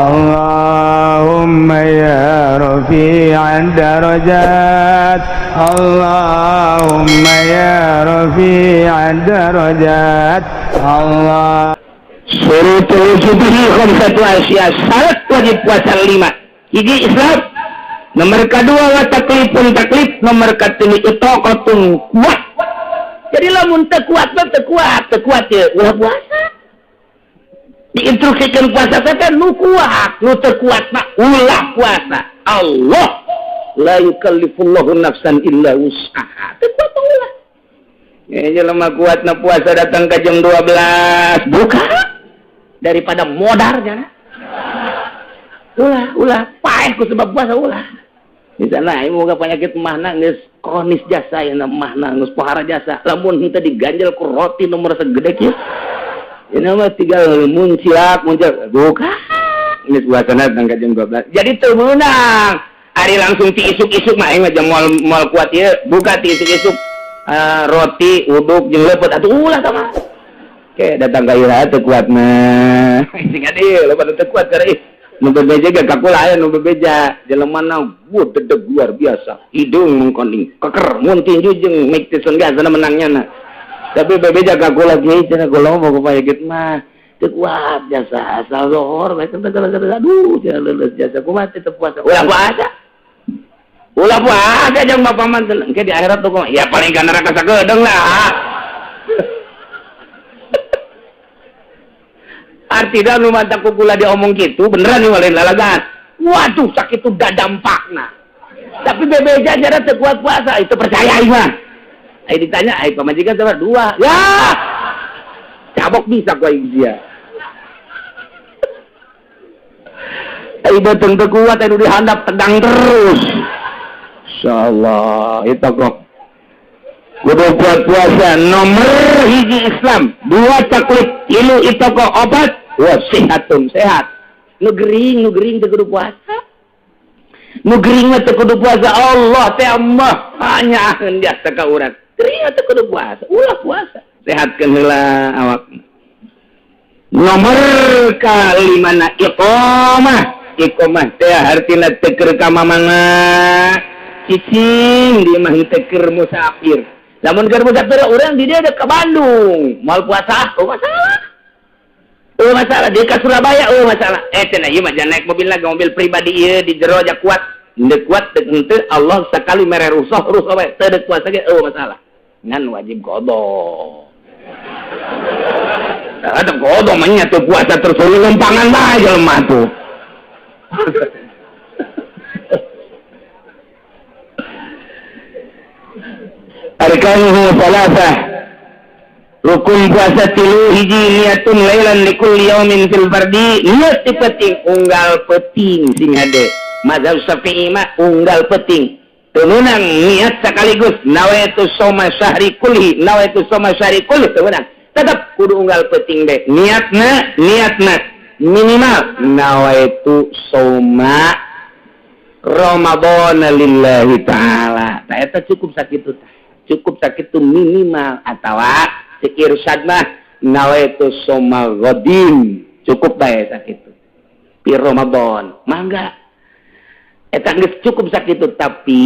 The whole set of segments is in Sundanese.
اللهم يا رفيع الدرجات اللهم يا رفيع الدرجات الله Syurutu wujubihi khamsatu asya, syarat wajib puasa lima. Hiji, Islam. Nomor kedua, wa taklifun, taklif. Nomor katilu, itaqatun, kuat. Jadi lamun teu kuat mah teu kuat, teu kuat ya ulah puasa. Diinstruksikan puasa teh nu kuat, nu teu kuat mah ulah puasa. Allah la yukallifullahu nafsan illa wus'aha. Teu kuat mah ulah. Ya, jelema kuat na puasa datang ke jam 12 buka daripada modar jana. Ulah, ulah paeh ku sebab puasa ulah. Di sana ieu moga penyakit mahna geus kronis jasa ya, mahna geus pohara jasa. Lamun henteu diganjel ku roti nomor segede kieu. Ini mah tinggal muncilak muncul buka. Geus puasana datang ke jam 12. Jadi teu meunang. Ari langsung ti isuk-isuk mah aing mah jam moal moal kuat ieu, buka ti isuk-isuk. Roti uduk jeung leupeut atuh ulah tah mah. Oke, datang ka ira teu kuat mah. Sing ade lepat teu kuat karena ih nu bebeja ge kakula aya nu bebeja jelema na wuh dedeg luar biasa. Hidung mengkoning, keker mun tinju jeung Mike Tyson ge asana menangnya na. Tapi bebeja kakula ge cenah kula mah boga penyakit mah teu kuat jasa asal lohor bae teh aduh cenah leuleus jasa kumaha teu puasa. Ulah puasa. Ulah puasa jeung bapak mah engke di akhirat tuh ya paling ka neraka sakedeung lah. Artinya nu mantak kukula diomong gitu beneran nih lain lalagan. Waduh sakit tuh dampakna. Tapi bebeja jara teu kuat puasa itu percaya ieu mah. Ai ditanya ai pamajikan sama dua. Ya. Cabok bisa ku aing sia. Ai beuteung teu kuat anu dihandap tegang terus. Insyaallah itu kok. Kudu kuat puasa nomor hiji Islam, dua taklif, tilu itu kok obat, wa sehatun sehat. Nu gering teu kudu puasa. Nu gering mah teu kudu puasa Allah teh mah hanyaeun jasa ka urang. Gering teu kudu puasa, ulah puasa. Sehatkeun heula awak. Nomor kalimana iqamah. Iqamah teh hartina teu keur ka mamana. Cicing di mah teu keur musafir. Lamun keur musafir urang di dieu ke Bandung, moal puasa, oh masalah. Oh masalah di ka Surabaya, oh masalah. Cenah ieu mah jangan naik mobil lagi, mobil pribadi ieu di jero aja kuat. Henteu kuat deuk henteu Allah sakali mere rusuh, rusuh bae teu deuk puasa ge oh masalah. Ngan wajib qada. Nah, ada qada mah nya teu puasa terus lumpangan bae jelema tuh. Arkanuhu salasah, rukun puasa tilu. Hiji, niatun lailan likulli yaumin fil fardi, niat di peting unggal peting. Sing hade mazhab Syafi'i mah unggal peting teu meunang niat sekaligus nawaitu soma syahri kulli, nawaitu soma syahri kulli teu meunang, tetep kudu unggal peting deh niatna. Niatna minimal nawaitu soma Ramadan lillahi ta'ala. Tah eta cukup sakitu tah. Cukup sakitu minimal atawa cek irsyad mah nawaitu soma ghadin cukup bae sakitu. Pi Ramadan mangga eta geus cukup sakitu, tapi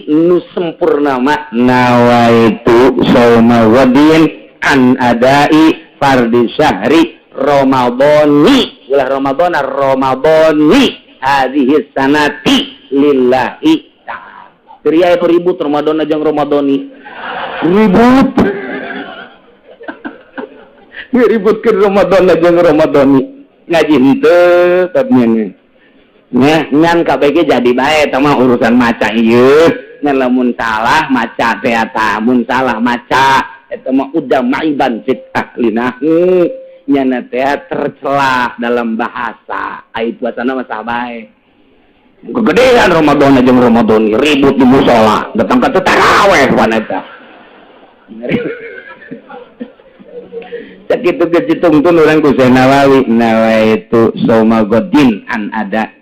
nu sempurna mah nawaitu soma ghadin an adai fardi syahri Ramadhani, ulah Ramadhana Ramadhani hadhihi sanati lillahi ta'ala. Ria itu ribut Ramadan aja Ramadhani ribut. Ributkeun Ramadan aja Ramadhani ngaji henteu tabnya. Nya ngan kabeh jadi bae eta mah urusan maca ieu. Ngan lamun salah maca teh eta mun salah maca eta mah udah maiban fit ahlinahu nyana teh tercelah dalam bahasa. Ai puasana mah sah bae. Kegedean Ramadan aja Ramadan ribut di musola datang ke taraweh wanita. Sakitu geus ditungtun urang ku Syekh Nawawi nawaitu soma godin an ada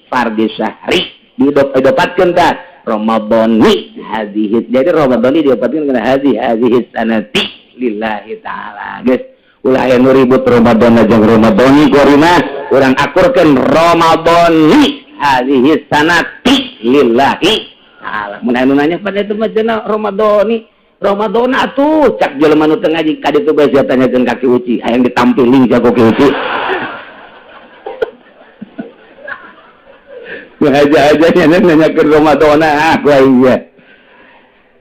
fardi syahri didopatkeun tah Ramadhani hadhihi. Jadi Ramadhani diopatkeun kana hadhihi sanati lillahi ta'ala. Geus Ulah aya nu ribut Ramadan jeung Ramadhani kuari mah urang akurkeun Ramadhani hadhihi sanati lillahi ta'ala. Mun anu nanya pada itu mah cenah Ramadhani Ramadan atuh cak jelema nu teu ngaji ka ditu bae sia tanyakeun ka Ki Uci hayang ditampiling jago Ki Uci. Ngaja-aja nya nanyakeun Ramadan ah ku aing ge.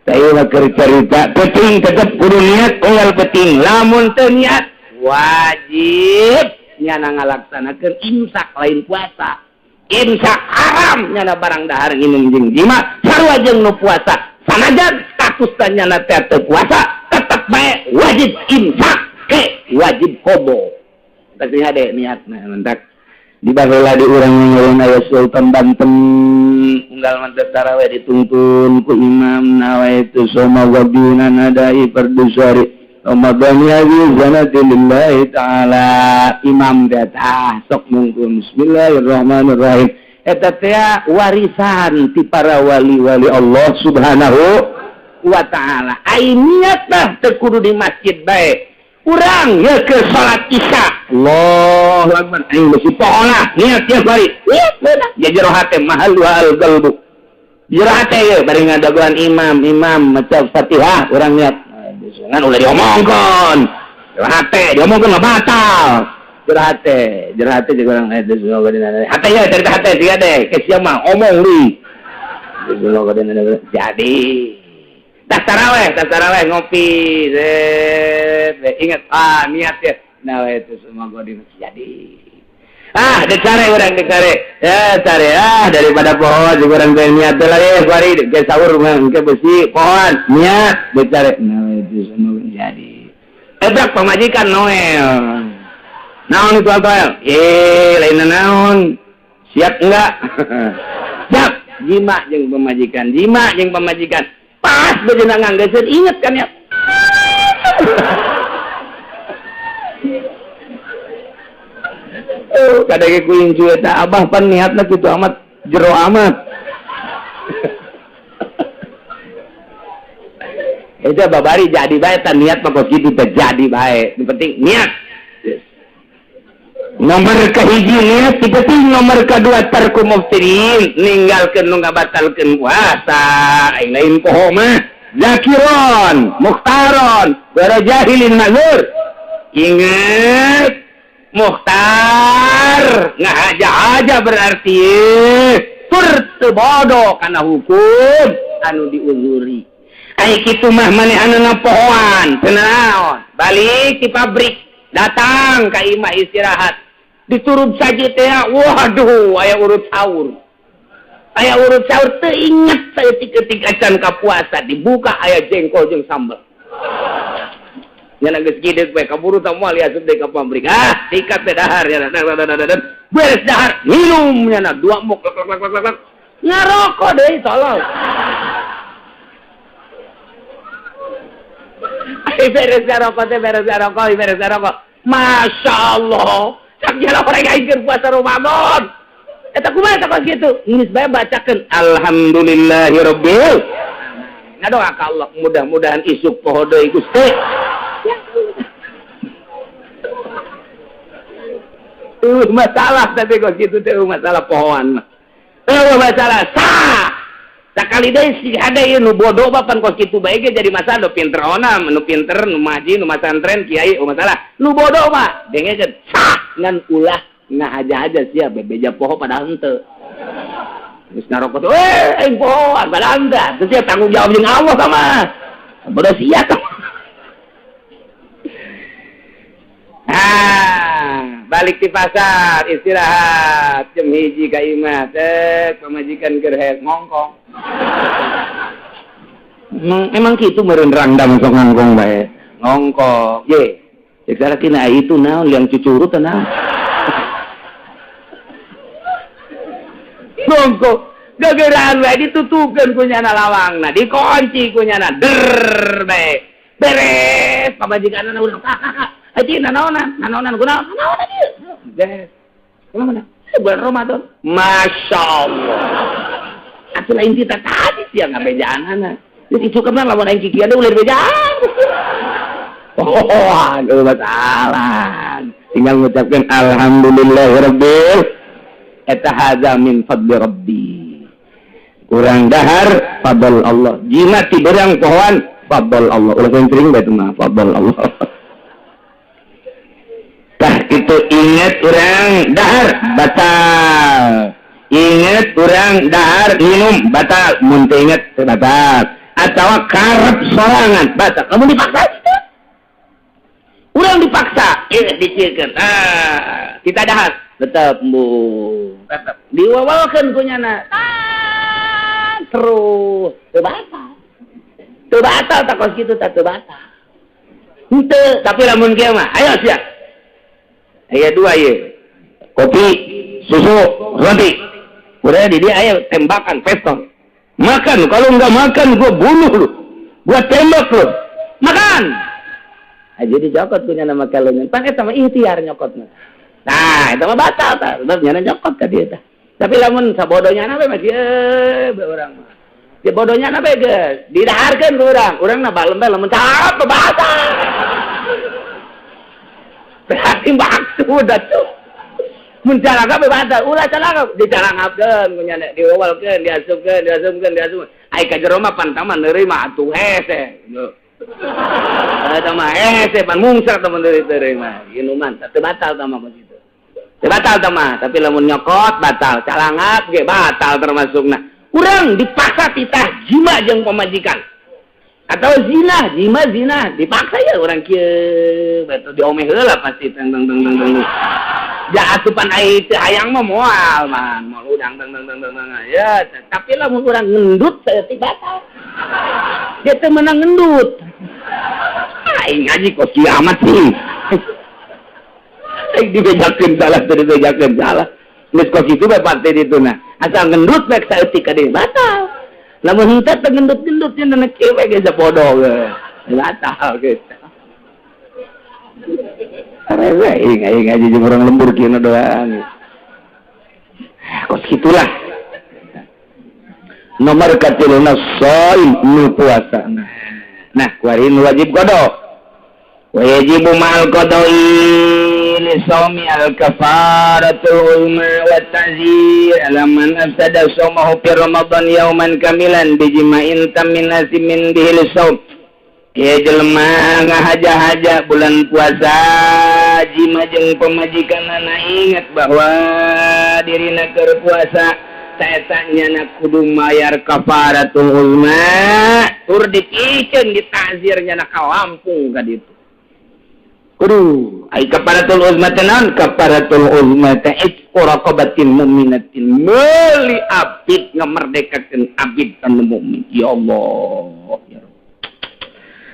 Saya mah keur carita penting tetep kudu niat unggal penting lamun teu niat wajib nyana ngalaksanakeun imsak lain puasa. Imsak haram nyana barang dahar nginum jeung jima sarua jeung nu puasa. Sanajan status nyana teh teu puasa tetep bae wajib imsak ke wajib qobo. Tapi hade niatna mentak di baheula di urang ngeureun aya Sultan Banten unggal mantep tarawih dituntun ku imam nawaitu soma wabina nadai fardhu syari Ramadan hadhihi sanati lillahi ta'ala imam datah sok mungkun bismillahirrahmanirrahim eta teh warisan ti para wali-wali Allah subhanahu wa ta'ala. Ai niat mah teu kudu di masjid bae. Urang ya ke salat isya Allahu akbar aing geus pohola niat ya bari niat beunang ya jero hate mahal al qalbu jero hate ye bari ngadagoan imam imam maca Fatihah urang niat ngan ulah diomongkeun jero hate diomongkeun mah batal jero hate jeung urang hate ya cerita hate sia deh ke sia mah omong deui jadi tas taraweh ngopi zet ingat ah niat ya nah itu semua gua di jadi ah decare urang decare ya care ah daripada pohon juga urang teh niat teh lah kuari ke sahur mah ke besi pohon niat decare nah itu semua jadi ebrak pamajikan Noel naon itu Noel eh lain naon siap enggak siap jima jeung pamajikan pas bejenang nganggeuskeun inget kan ya. Oh, kadang ku incu eta abah pan niatna kitu amat jero amat. Eta babari jadi bae tan niat mah kos kitu teh jadi bae. Nu penting niat. Yes. Nomor kahiji niat, penting nomor kedua tarku muftirin, ninggalkeun nu ngabatalkeun puasa. Aing lain poho mah. Zakiron, mukhtaron, wa jahilin mazur. Ingat mukhtar ngahaja-haja berarti tur teu bodoh kana hukum anu diuzuri. Ai kitu mah manehanna pohoan, teu naon. Balik di pabrik, datang ka imah istirahat. Diturub saji teh, waduh, aya urut sahur. Aya urut sahur teu inget saeutik-eutik acan ka puasa dibuka aya jengkol jeung sambel. Nya geus gideut we kaburu tah moal asup deui ka pabrik. Ah, sikat teh dahar nya. Beres dahar, minum nya dua mok lak lak lak lak. Ngarokok deui tolol. Ai beres ngarokok teh beres ngarokok, beres ngarokok. Masya Allah. Cak jalan orang aing keur puasa Ramadan. Eta kumaha eta kos kitu? Geus bae bacakeun alhamdulillahirabbil. Ngadoa ka Allah mudah-mudahan isuk poho deui Gusti. Masalah tapi kos kitu teh masalah pohoan mah. Masalah sah. Sakali deui si hade ieu nu bodoh bapan kos kitu bae ge jadi masalah nu pinter ona, nu pinter nu maji, nu masantren kiai masalah. Nu bodoh mah dengekeun sah ngan ulah ngahaja-haja sia bebeja poho padahal henteu. Geus ngarokok teh, aing poho padahal henteu. Teu sia tanggung jawab jeung Allah sama. Bodoh sia tah. Ah, balik di pasar istirahat jam 1 ka imah teh pamajikan keur hees ngongkong. Emang kitu meureun rangdang sok ngongkong bae. Ngongkong. Ye. Cek sarakina itu naon liang cucurut naon. Ngongkong. Gegeraan bae ditutupkeun ku nyana lawangna, dikunci ku nyana der bae. Beres pamajikanna urang kak. Aji nanaonan, nanaonan kunaon? Nanaonan ieu. Beres. Kumaha mana? Bulan Ramadan. Masya Allah. Atuh lain kita tadi sia ngabejaanana. Geus isuk mah lamun aing kikian ulah bejaan. Oh, aduh masalah. Tinggal mengucapkan alhamdulillahirabbil eta hadza min fadli rabbi. Kurang dahar fadl Allah. Jima ti berang pohoan fadl Allah. Ulah sering bae mah fadl Allah. Tah itu ingat urang dahar batal. Ingat urang dahar minum batal. Mun teu inget teu batal. Atawa karep sorangan batal. Lamun dipaksa itu. Urang dipaksa, ingat dicikeun. Ah, kita dahar tetep bu. Tetep diwawalkeun ku nyana. Ah, terus teu batal. Teu batal tak kos kitu tah teu batal. Henteu, tapi lamun kieu mah, ayo sia. Aya dua ieu. Kopi, susu, roti. Udah di dia aya tembakan pistol. Makan, kalau enggak makan gua bunuh lu. Gua tembak lu. Makan. Ah, jadi cokot punya nama kalungan. Pan eta mah ikhtiar nyokotna. Nah, itu mah batal tah. Sebab nyana nyokot ka dieu tah. Tapi lamun sabodonya na we mah kieu bae urang mah. Ya bodohnya na bae geus didaharkeun ku urang. Urang na balem bae lamun cap batal. Berarti maksud atuh. Mun calangap batal, ulah calangap dicalangapkeun ku nyana diwawalkeun, diasupkeun, diasupkeun, diasupkeun. Ai ka jero mah pan taman neureui atuh hese. Eta mah hese pan mungsar teman deui mah. Inuman teu batal tah mah kitu. Teu batal tah mah, tapi lamun nyokot batal, calangap ge batal termasukna. Urang dipaksa titah jima jeung pamajikan. Atau zina, jima zina, dipaksa ya orang kieu betul diomeh heula pasti teng teng teng teng teng. Ja asupan ai teu hayang mah moal man, moal udang teng teng teng teng. Ya, tapi lamun urang ngendut saeutik batal. Dia teu meunang ngendut. Aing ngaji kok kiamat sih. Aing dibejakeun salah teu dibejakeun salah. Geus kos kitu bae partai ditu nah. Asal ngendut bae saeutik ka dieu batal. Lamun henteu teu ngendut-gendut nya na kieu we geus bodoh ge. Batal gitu. Aing aing ngaji jeung urang lembur kieu doang. Kos kitulah. Nomor katiluna shaim nu puasa. Nah, kuari nu wajib qada. Wa yajibu ma'al qada'i li shaumi al kafaratul uzma wa ta'zir ala man afsada shaumahu fi ramadan yauman kamilan bijima'in tammin asimin bihi li shaum. Ya jelema ngahaja-haja bulan puasa jima jeung pamajikanana ingat bahwa dirina keur puasa eta nyana kudu mayar kafaratul uzma tur dipikeun ditazir nyana ka Lampung ka ditu. Kudu ai kafaratul uzma teh naon? Kafaratul uzma teh itqu raqabatin mu'minatin, meuli abid, ngamerdekakeun abid anu mukmin. Ya Allah, ya Rabb.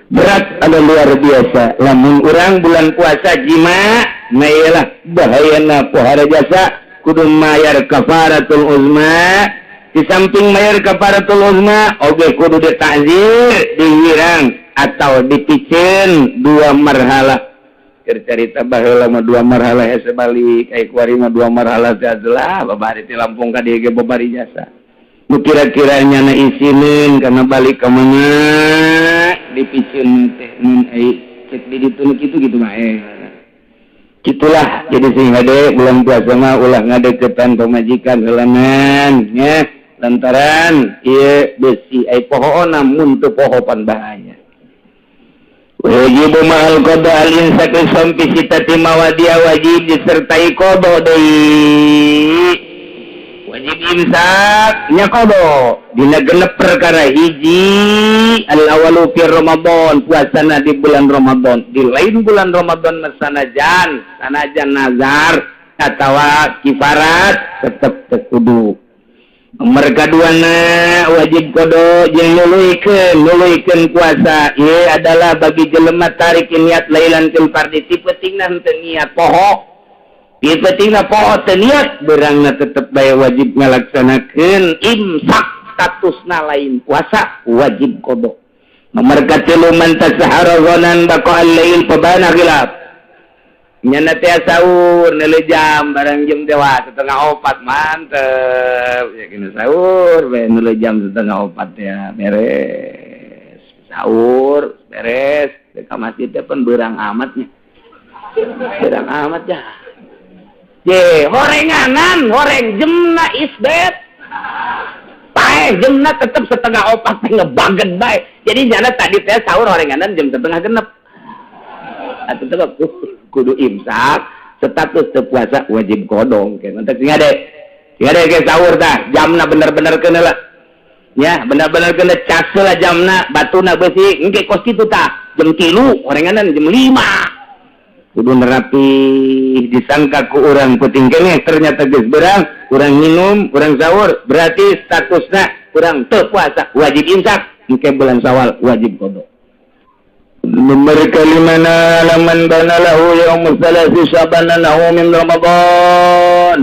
Berat anu luar biasa lamun urang bulan puasa jima. Nah, iyalah bahayana pohara jasa, kudu mayar kafaratul uzma. Di samping mayar kafaratul uzma oge kudu ditazir, dihirang atau dipiceun dua marhalah. Keur carita baheula mah dua marhalah hese balik, ai kuari mah dua marhalah teh adalah babari ti Lampung ka dieu ge babari jasa. Nu kira-kira nyana isineun karena balik ka mana dipiceun teh mun ai cek di ditu nu kitu kitu mah gitulah. Jadi sing hade bulan puasa mah ulah ngadeukeutan pamajikan heulanan nya, lantaran ieu besi ai pohoona mun teu poho pan bahaya. Wajib ma'al qada al imsak shaum fi sittati mawadia, wajib disertai qada deui. Wajib imsak nya qada dina genep perkara. Hiji, al awalu fi Ramadan, puasana di bulan Ramadan. Di lain bulan Ramadan mah sanajan sanajan nazar atawa kifarat tetep teu kudu. Nomor kaduana wajib qada jeung nuluykeun nuluykeun puasa ieu adalah bagi jelema tarik niat lailan fil fardi, ti peutingna henteu niat poho, ti peutingna poho teu niat, beurangna tetep bae wajib ngalaksanakeun imsak, statusna lain puasa, wajib qada. Nomor katilu, man tasahara ghanan baqa al-lail fabana khilaf. Nyana teh sahur nele jam barang jam dewa 3.30, mantep ya kena sahur bae nele jam 3.30 ya, beres sahur beres. Ka masjid teh pan beurang amatnya, beurang amat ya. Ye, horenganan, horeng jemna isbet. Paeh jemna tetep 3.30 teh ngebaget bae. Jadi nyana tadi teh sahur horenganan jam 5.30. Atuh teh kudu imsak, status teu puasa wajib qodho. Kayak mantap sing ade. Sing ade ke sahur tah, jamna bener-bener keun lah. Ya, bener-bener kena cas lah jamna, batuna beusi, engke kos kitu tah. Jam 3, horenganan jam 5. Kudu nerapi, disangka ku urang penting keneh, ternyata geus beurang, urang minum, urang sahur, berarti statusna urang teu puasa, wajib imsak, engke bulan Syawal wajib qodho. Nomor kalimana laman bana lahu yaumul salasi sya'ban annahu min Ramadan.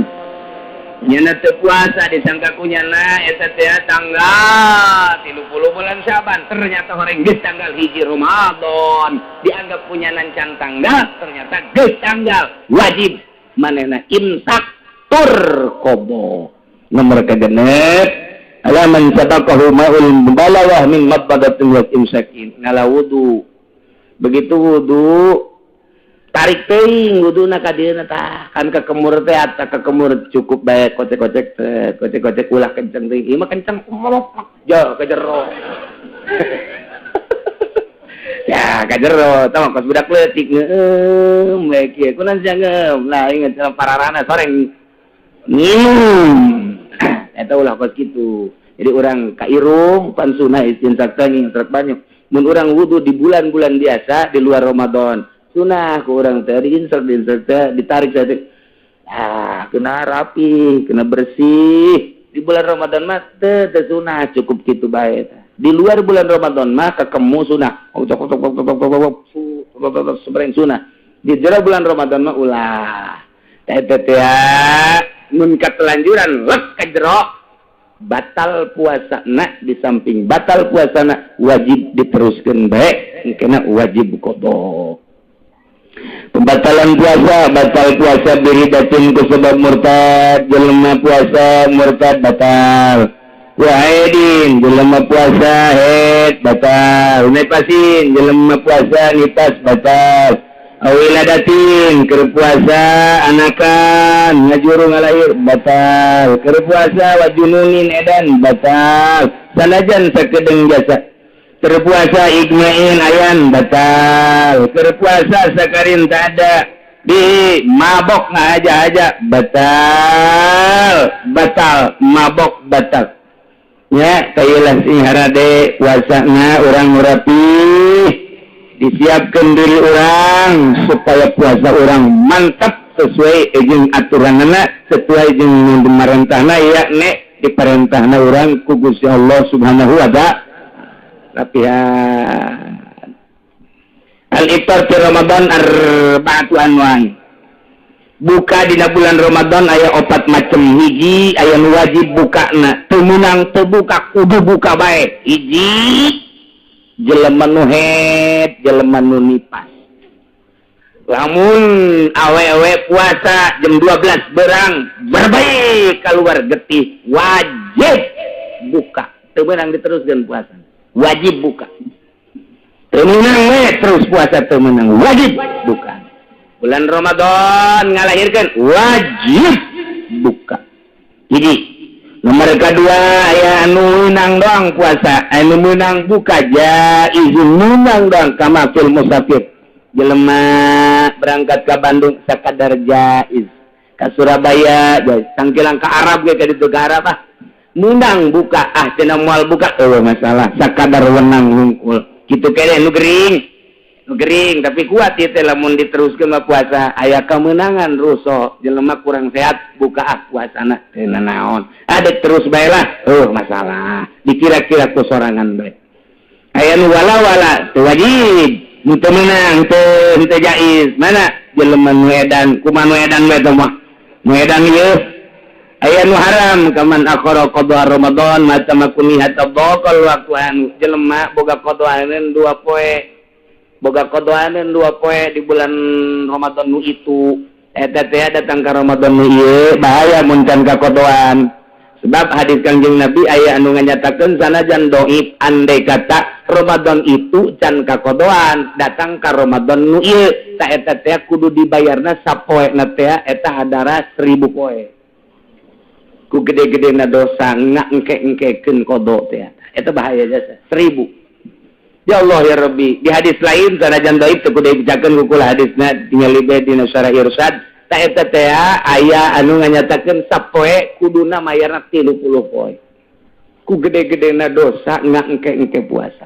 Nyana teu puasa, disangka ku nyana eta teh tanggal 30 bulan Syaban, ternyata horeng geus tanggal 1 Ramadan, dianggap punya can tanggal, ternyata geus tanggal, wajib manehna imsak tur qodho. Nomor kagenep, alaman sabaqahu ma'ul mubalawah min madmadatin wa imsakin, ngala wudu, begitu wudu tarik teuing wuduna ka dieuna tah, kan kekemur teh ata kekemur cukup bae kocek-kocek teh, kocek-kocek, ulah kenceng teuing, ieu mah kenceng melok ja ka jero ya, ka jero tah kos budak leutik ngeueum bae kieu kunaon sia ngeum lah, inget pararana soreng nginum eta, ulah kos kitu. Jadi urang ka irung pan sunah istinsak teh ngintrak banyak. Mun urang wudu di bulan-bulan biasa di luar Ramadan, sunah ku urang teh diinsek diinsek teh, ditarik saeutik ah, kena rapi, kena bersih. Di bulan Ramadan mah teu teu sunah, cukup kitu bae. Di luar bulan Ramadan mah kekemu sunah, oh cok cok cok cok cok cok sebereng sunah. Di jero bulan Ramadan mah ulah. Teh teh mun katelanjuran lek ka jero, batal puasa na. Di samping batal puasa na, wajib diteruskan bae, kena wajib qodho. Pembatalan puasa, batal puasa biriddatin ku sebab murtad, jelema puasa murtad batal. Wa haidin, jelema puasa haid batal. Nifasin, jelema puasa nifas batal. Awiladatin, keur puasa anakan ngajuru ngalahir batal. Keur puasa wajununin edan batal. Sanajan sakedeung jasa. Keur puasa igmain ayan batal. Keur puasa sakarin tak ada di mabok aja aja batal, batal mabok batal ya. Kayalah sing harade puasana urang rapi, disiapkan diri urang supaya puasa urang mantap sesuai jeung aturanana, sesuai jeung pemerintahna, yakni diperintahna urang ku Gusti Allah Subhanahu wa Ta'ala. Latihan al-iftar fi Ramadan arba'atu anwan. Buka dina bulan Ramadan aya opat macem. Hiji, aya nu wajib bukana, teu meunang teu buka, kudu buka bae. Hiji, jelema nu haid, jelema nu nipas. Lamun awewe puasa jam 12 berang berbaik keluar getih, wajib buka, teu meunang diteruskeun puasa, wajib buka. Teu meunang we terus puasa, teu meunang, wajib buka. Bulan Ramadan ngalahirkan, wajib buka. Jadi nomor kedua, aya anu meunang doang puasa, anu meunang buka, jaiz meunang doang, kama fil musafir, jelema berangkat ke Bandung sakadar jaiz, ke Surabaya jaiz, tangkilang ke Arab ge, ka ditu ke Arab ah meunang buka, ah cenah moal buka eueuh masalah, sakadar wenang hungkul kitu kene. Nu gering, nu gering tapi kuat ieu teh, lamun diteruskeun mah puasa aya kemenangan ruso, jelema kurang sehat, buka ah puasana, teu naon, ada terus bae lah, oh masalah dikira-kira ku sorangan bae. Aya nu wala-wala, teu wajib, nu teu meunang, teu teu jaiz, mana jelema nu edan, kumaha nu edan bae teh mah, nu edan ieu. Aya nu haram, kaman akhara qada Ramadan mata makuni hatta dhaqal waktu, anu jelema boga qadaaneun 2 poe, boga qadaaneun 2 poe di bulan Ramadan nu itu, eta teh datang ka Ramadan nu ieu bahaya mun can kaqadaan. Sebab hadis Kangjeng Nabi aya anu nganyatakeun, sanajan doif, andai kata Ramadan itu can kakodoan, datang ka Ramadan nu ieu, ta eta teh kudu dibayarna sapoe na teh eta hadara 1000 poe. Ku gede-gedena dosa ngengke-engkekeun kodo teh, eta bahaya jasa 1000. Ya Allah ya Rabbi. Di hadis lain, sanajan doif, teu kudu dibacakeun ku kula hadisna, tingali bae dina Syarah Irsyad. Ta eta teh aya anu nganyatakeun sapoe kuduna mayarna 30 poe. Ku gede-gedena dosa ngengke-engke puasa,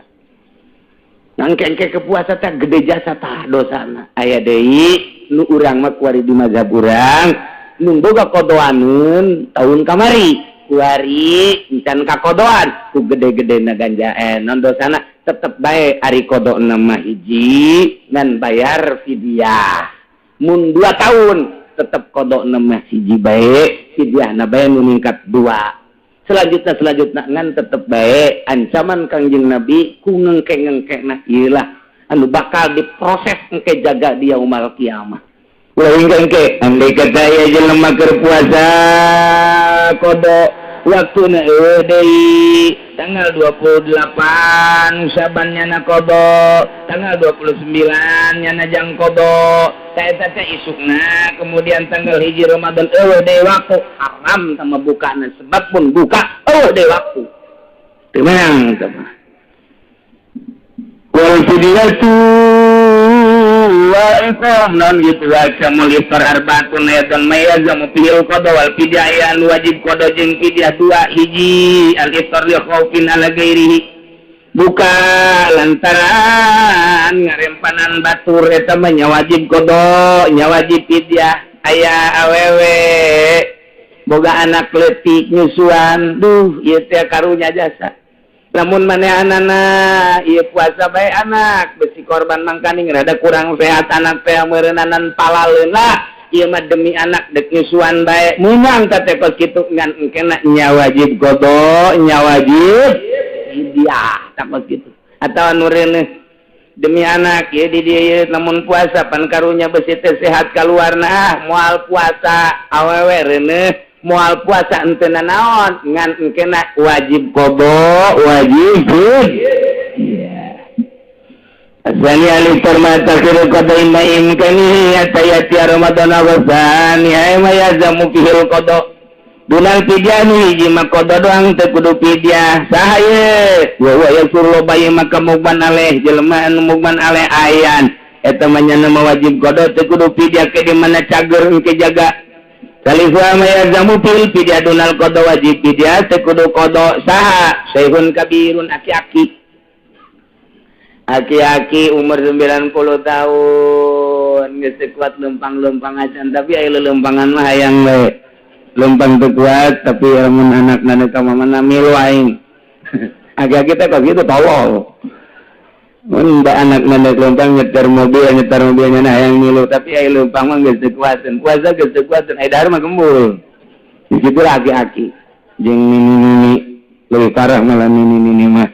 ngengke-engke ke puasa teh gede jasa tah dosana. Aya deui nu urang mah kuari di mazhab urang nu boga kodoaneun tahun kamari, kuari encan kakodoan, ku gede-gedena ganja non dosana tetep bae ari kodona mah hiji ngan bayar fidyah. Mun 2 tahun tetep kodona mah hiji bae, fidyahna bae nu ningkat dua, selanjutnya selanjutnya, ngan tetep bae ancaman Kangjeng Nabi ku ngengke-ngengke nah ieu lah anu bakal diproses engke jaga di yaumal kiamah. Ulah engke. Andai kata ya jelema keur puasa kodo, waktuna eueuh deui, tanggal 28 Syaban nyana kodo, tanggal 29 nyana jang kodo, ta eta teh isukna kemudian tanggal 1 Ramadan eueuh deui waktu, haram sama bukana, sebab pun buka eueuh deui waktu, teu meunang teh mah. Wal fidyatu wa iqam non gitu wa iftar arbaatun ayatan ma yalzamu fihil qada wal fidyah, anu wajib qada jeung fidyah dua. Hiji, al iftar li khaufin ala ghairihi, buka lantaran ngarempanan batur, eta mah nya wajib qada, nya wajib fidyah. Aya awewe boga anak leutik nyusuan, duh, ieu teh karunya jasa. Lamun manehanana ieu puasa bae, anak besi korban, mangkaning rada kurang sehat anak teh meureunanan palaleun lah, ieu mah demi anak dek nyusuan bae, meunang teh kos kitu, ngan engkena nya wajib qada, nya wajib fidyah tah kos kitu. Atau anu reuneuh demi anak ya di dieu, lamun puasa pan karunya besi teh sehat kaluarna, ah, moal puasa. Awewe reuneuh moal puasa henteu naon, ngan engkena wajib qada, wajib iya. Asani al-iftar ma takhiru qada imma imkani hatta yati Ramadan wa tsani ay ma yalzamu fihil qada dunal fidyah. Hiji mah qada doang, teu kudu fidyah. Saha ye? Wa huwa yasur loba ieu maka mugman alaih, jelema anu mugman alaih ayan, eta mah nyana mah wajib qada, teu kudu fidyah ke di mana cager engke jaga. Salisu ma yalzamu fil fidyah dunal qada, wajib fidyah, teu kudu qada. Saha? Syekhun kabirun, aki-aki, aki-aki umur 90 tahun geus teu kuat lempang-lempang acan, tapi aya lelempangan mah hayang we lempang, teu kuat, tapi lamun anak nana ka mana milu aing. Aki-aki teh kok gitu, tolol. Mun da anak nana lempang nyetir mobil, nyetir mobil nyana hayang milu, tapi aya lempang mah geus teu kuateun, puasa geus teu kuateun, aya dahar mah gembul. Di situ aki-aki jeung nini-nini lebih parah malah. Nini-nini mah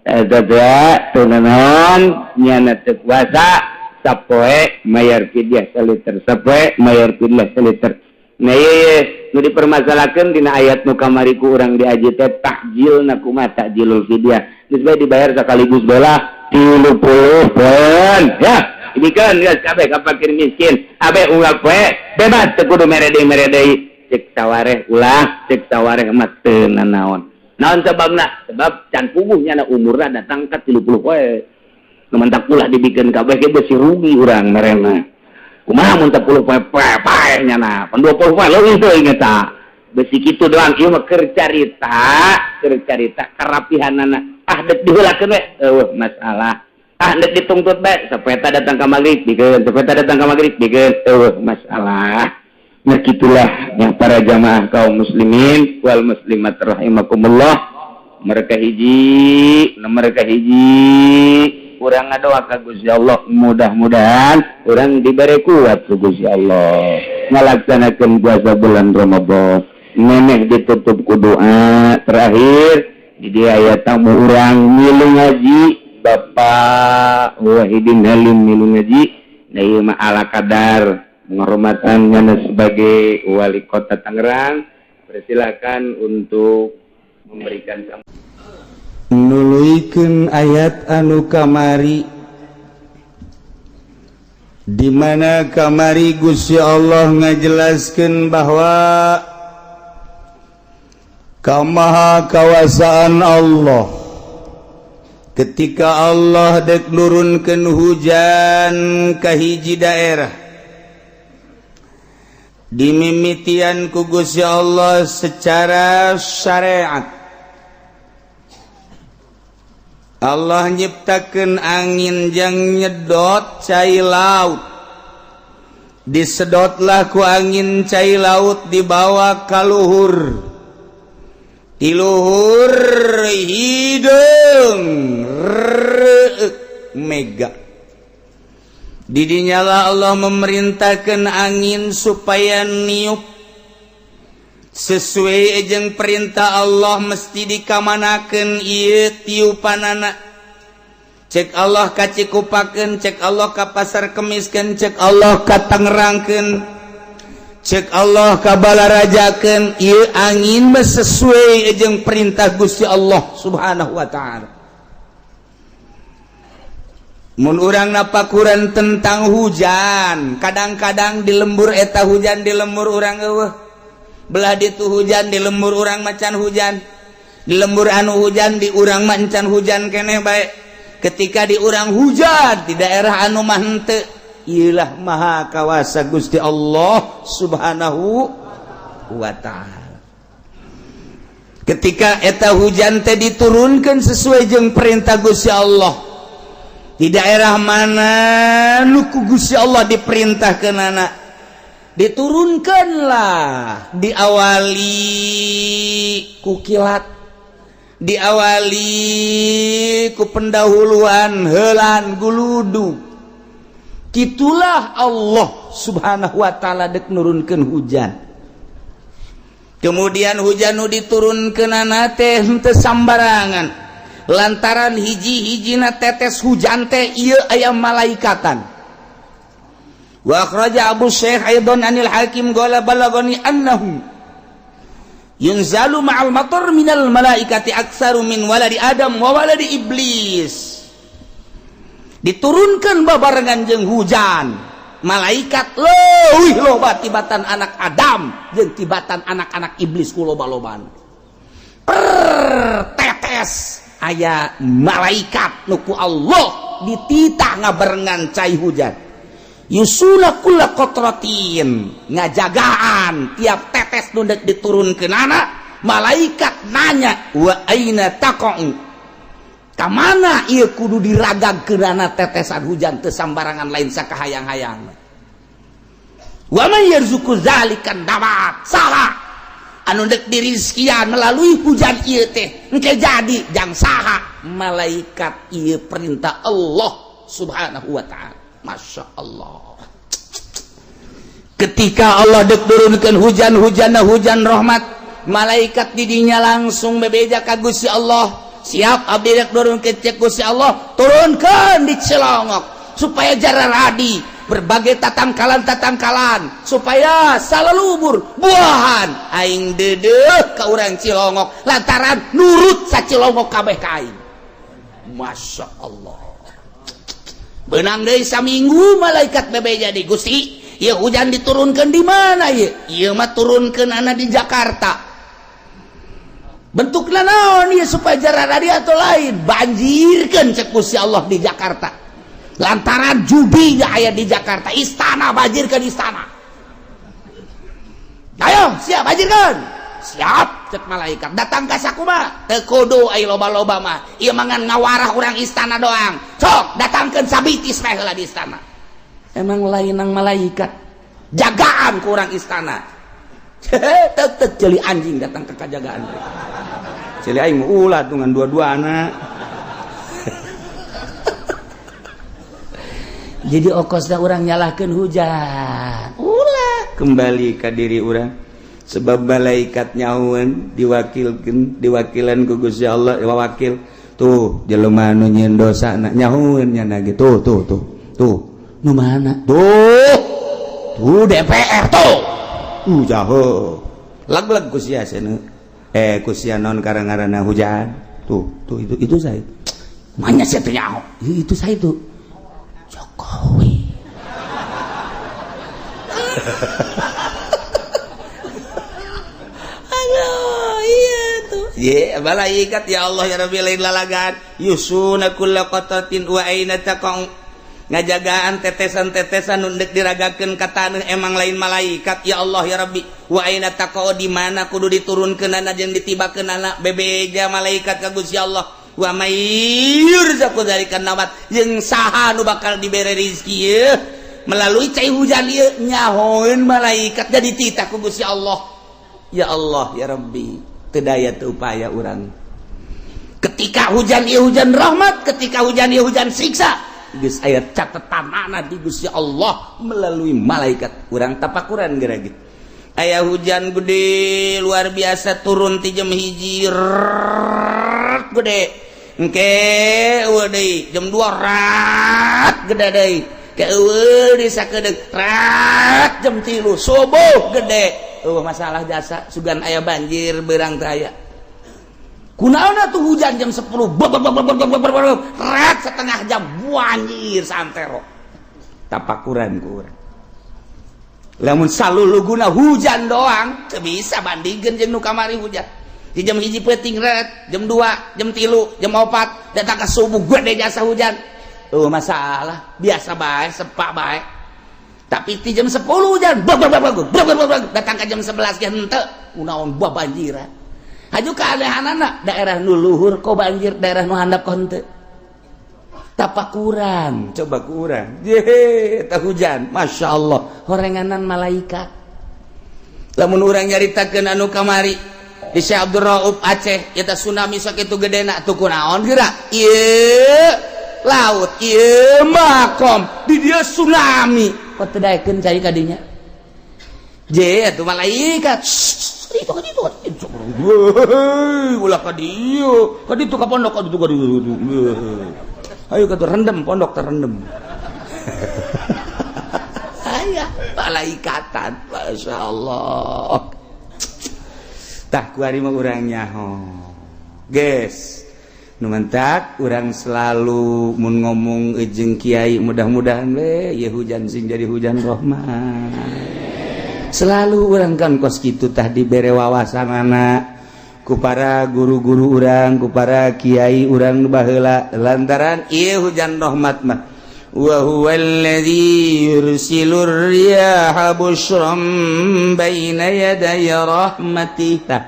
eta teh teu naon, nyana teu kuasa, sapoe mayar fidyah saliter, sapoe mayar fidyah saliter. Nah, ieu nu dipermasalahkeun dina ayat nu kamari ku urang diaji teh, takjil na kumaha, takjilul fidyah, geus bae dibayar sekaligus bola 30 poin ya. Ini kan geus kabeh ka fakir miskin abe unggal poe bebas, teu kudu mere deui, mere deui. Cek sawareh ulah, cek sawareh mah teu nanaon. Naon sebabna? Sebab can puguh nyana umurna datang ka 30 poe. Nu mentak ulah dibikin kabeh ge besi rugi urang merena. Kumaha mun 10 poe poe paeh nyana? Pan 20 poe leuwih teuing eta. Besi kitu doang ieu mah keur carita, keur carita karapihanana. Ah, dek diheulakeun we, eueuh masalah. Ah, dek dituntut bae, sapeta datang ka magrib bikeun, sapeta datang ka magrib bikeun, eueuh masalah. Nah, gitulah yang para jamaah kaum muslimin wal muslimat rahimakumullah. Mereka hiji, mereka hiji, urang ngadoa ka Gusti Allah, mudah-mudahan urang diberi kuat ku Gusti Allah ngalaksanakeun puasa bulan Ramadan. Neneh ditutup ku doa terakhir. Di dia aya tamu urang milu ngaji, Bapak Wahidin Halim milu ngaji. Nah, ieu mah ala kadar penghormatan sebagai wali kota Tangerang. Dipersilakan untuk memberikan Nuluykeun ayat anu kamari, di mana kamari Gusti Allah ngajelaskeun bahwa kamaha kawasaan Allah ketika Allah dek nurunkeun hujan ka hiji daerah, dimimitian ku Gusti Allah secara syariat. Allah nyiptakeun angin jang nyedot cai laut. Disedotlah ku angin cai laut, dibawa ka luhur. Di luhur hideung reuk mega. Didinyalah Allah memerintahkan angin supaya niup sesuai jeung perintah Allah. Mesti dikamanakeun ieu tiupanana? Cek Allah ka Cikupakeun, cek Allah ka Pasar Kemiskeun, cek Allah ka Tangerangkeun, cek Allah ka Balarajakeun. Ieu angin mah sesuai jeung perintah Gusti Allah Subhanahu wa Ta'ala. Mun urang napakuran tentang hujan, kadang-kadang di lembur eta hujan, di lembur urang euweuh. Belah ditu hujan, di lembur urang macan hujan. Di lembur anu hujan, di urang macan hujan keneh bae. Ketika di urang hujan, di daerah anu mah henteu. Iyalah maha kawasa Gusti Allah Subhanahu wa Ta'ala. Ketika eta hujan teh diturunkan sesuai jeung perintah Gusti Allah, di daerah mana nu ku Gusti Allah diperintahkeunana diturunkanlah, diawali ku kilat, diawali ku pendahuluan helan guludu. Itulah Allah Subhanahu wa Ta'ala dek nurunkeun hujan. Kemudian hujan nu diturunkeunana teh henteu sambarangan, lantaran hiji-hijina tetes hujan teh ieu aya malaikatan. Wa akhraja Abu Syekh aidan anil Hakim qala balagani annahu yunzalu ma'al matar minal malaikati aktsaru min waladi Adam wa waladi Iblis. Diturunkan babarengan jeung hujan malaikat leuwih loba tibatan anak Adam jeung tibatan anak-anak iblis ku loba-lobaan. Per tetes aya malaikat nu ku Allah dititah ngabarengan cai hujan. Yusuna kulla qatratin, ngajagaan tiap tetes nu dek diturunkeunana. Malaikat nanya, wa aina taqa'u, ka mana ieu kudu diragagkeunana tetesan hujan? Teu sambarangan, lain sakahayang-hayang. Wa man yarzuqu zalikan dabat, saha anu dek dirizkian melalui hujan ieu teh engke jadi jang saha? Malaikat. Ieu perintah Allah Subhanahu wa Ta'ala. Masya Allah, ketika Allah dek turunkan hujan, hujan hujan rahmat, malaikat didinya langsung bebeja ka Gusti Allah, siap abdi dek turunkeun. Cek Gusti Allah, turunkan di Cilongok supaya jararadi berbagai tatangkalan-tatangkalan, supaya salalubur buahan. Aing dedeh ka urang Cilongok lantaran nurut sa Cilongok kabeh ka aing. Masya Allah. Benang deui saminggu malaikat bebeja di Gusti, ya hujan diturunkan di mana ya? Ieu mah turunkeunana di Jakarta. Bentukna naon ieu supaya jararadi atau lain? Banjirkeun, cek Gusti Allah, di Jakarta lantaran judi aya di Jakarta. Istana, banjirkeun istana. Ayo siap, banjirkeun. Siap, cek malaikat. Datang ka sakumaha? Teu kudu aya loba-loba mah, ieu mah ngan ngawarah urang istana doang. Sok datangkeun sabitis meh heula di istana. Emang lain nang malaikat jagaan ku urang istana. Tek ceuli anjing datang ke kajagaan, ceuli aing ulah tungan dua-dua anak. Jadi okosna urang nyalahkeun hujan, ulah, kembali ke diri urang, sebab malaikat nyawan diwakilkan, diwakilan ku Gusti Allah. Wakil tuh jelema nu nyieun dosa na nyahueun nya gitu. Tuh, tuh, tuh, nu mana tuh? Tuh DPR tuh, jauh. Lag-lag ku sia seuneu. Eh, ku sia non karang-ngaranna hujan. Tuh, tuh itu saya. Manya sia teh nyaho. Itu saya itu. Jokowi. Aduh, iya tuh. Ye, malaikat ya Allah ya Rabbi lain lalagan. Yusuna kulla qatatin wa aina taqau. Ngajagaan tetesan-tetesan nu deuk diragakeun ka taneuh emang lain malaikat ya Allah ya Rabbi. Wa aina taqau, di mana kudu diturunkeunana jeung ditibakeunana bebeja malaikat ka Gusti Allah. Wa may yurzaqu dzalika nabat, jeung saha nu bakal dibere rezeki ieu melalui cai hujan ieu nyahoeun malaikat jadi titah ku Gusti Allah. Ya Allah ya Rabbi, teu daya teu upaya urang. Ketika hujan ieu hujan rahmat, ketika hujan ieu hujan siksa. Geus aya catetanana di Gusti Allah melalui malaikat. Urang tapakuran geura gitu. Aya hujan gede luar biasa turun ti jam 1 gede. Engke eueuh deui jam 2 rat gede deui. Ke eueuh di sakedeung rat jam 3 subuh gede. Eueuh masalah jasa sugan aya banjir beurang teh aya. Kunaon tuh hujan jam 10 rat setengah jam banjir santero. Tapakuran ku urang. Lamun saluluguna hujan doang teu bisa bandingkeun jeung nu kamari hujan. Di jam 1 peuting ret, jam 2, jam 3, jam 4 datang ke subuh gede jasa hujan. Oh masalah, biasa bae, sepak bae. Tapi di jam 10 hujan, bag bag bag bag bag datang ke jam 11 ge henteu, kunaon buah banjiran. Haju keanehanana daerah nu luhur kok banjir, daerah nu handap kok henteu. Tapakuran, coba kurang. Ye, eta hujan, Masya Allah, horenganan malaikat. Lamun urang nyaritakeun anu kamari di Syekh Abdul Rauf Aceh, eta tsunami sakitu gedena tuh kunaon geura? Ieu laut, ieu makom, di dieu tsunami. Kok teu daekeun cai ka dinya? Je, atuh malaikat. Itu kan itu kan itu. Ulah ka dieu, ka ditu ka pondok ka ditu ka ditu. Ayo ka rendem pondok terendem. Aya malaikatan, Masya Allah. Tah kuari mah urang nyaho. Geus. Nu mantak urang selalu mun ngomong jeung kiai mudah-mudahan we ieu hujan sing jadi hujan rahmat. Selalu urang kan kos kitu tah dibere wawasanana ku para guru-guru urang, ku para kiai urang nu baheula lantaran ieu hujan rahmat mah wa huwallazi yursilur riyaha busyran baina yaday rahmatih. Tah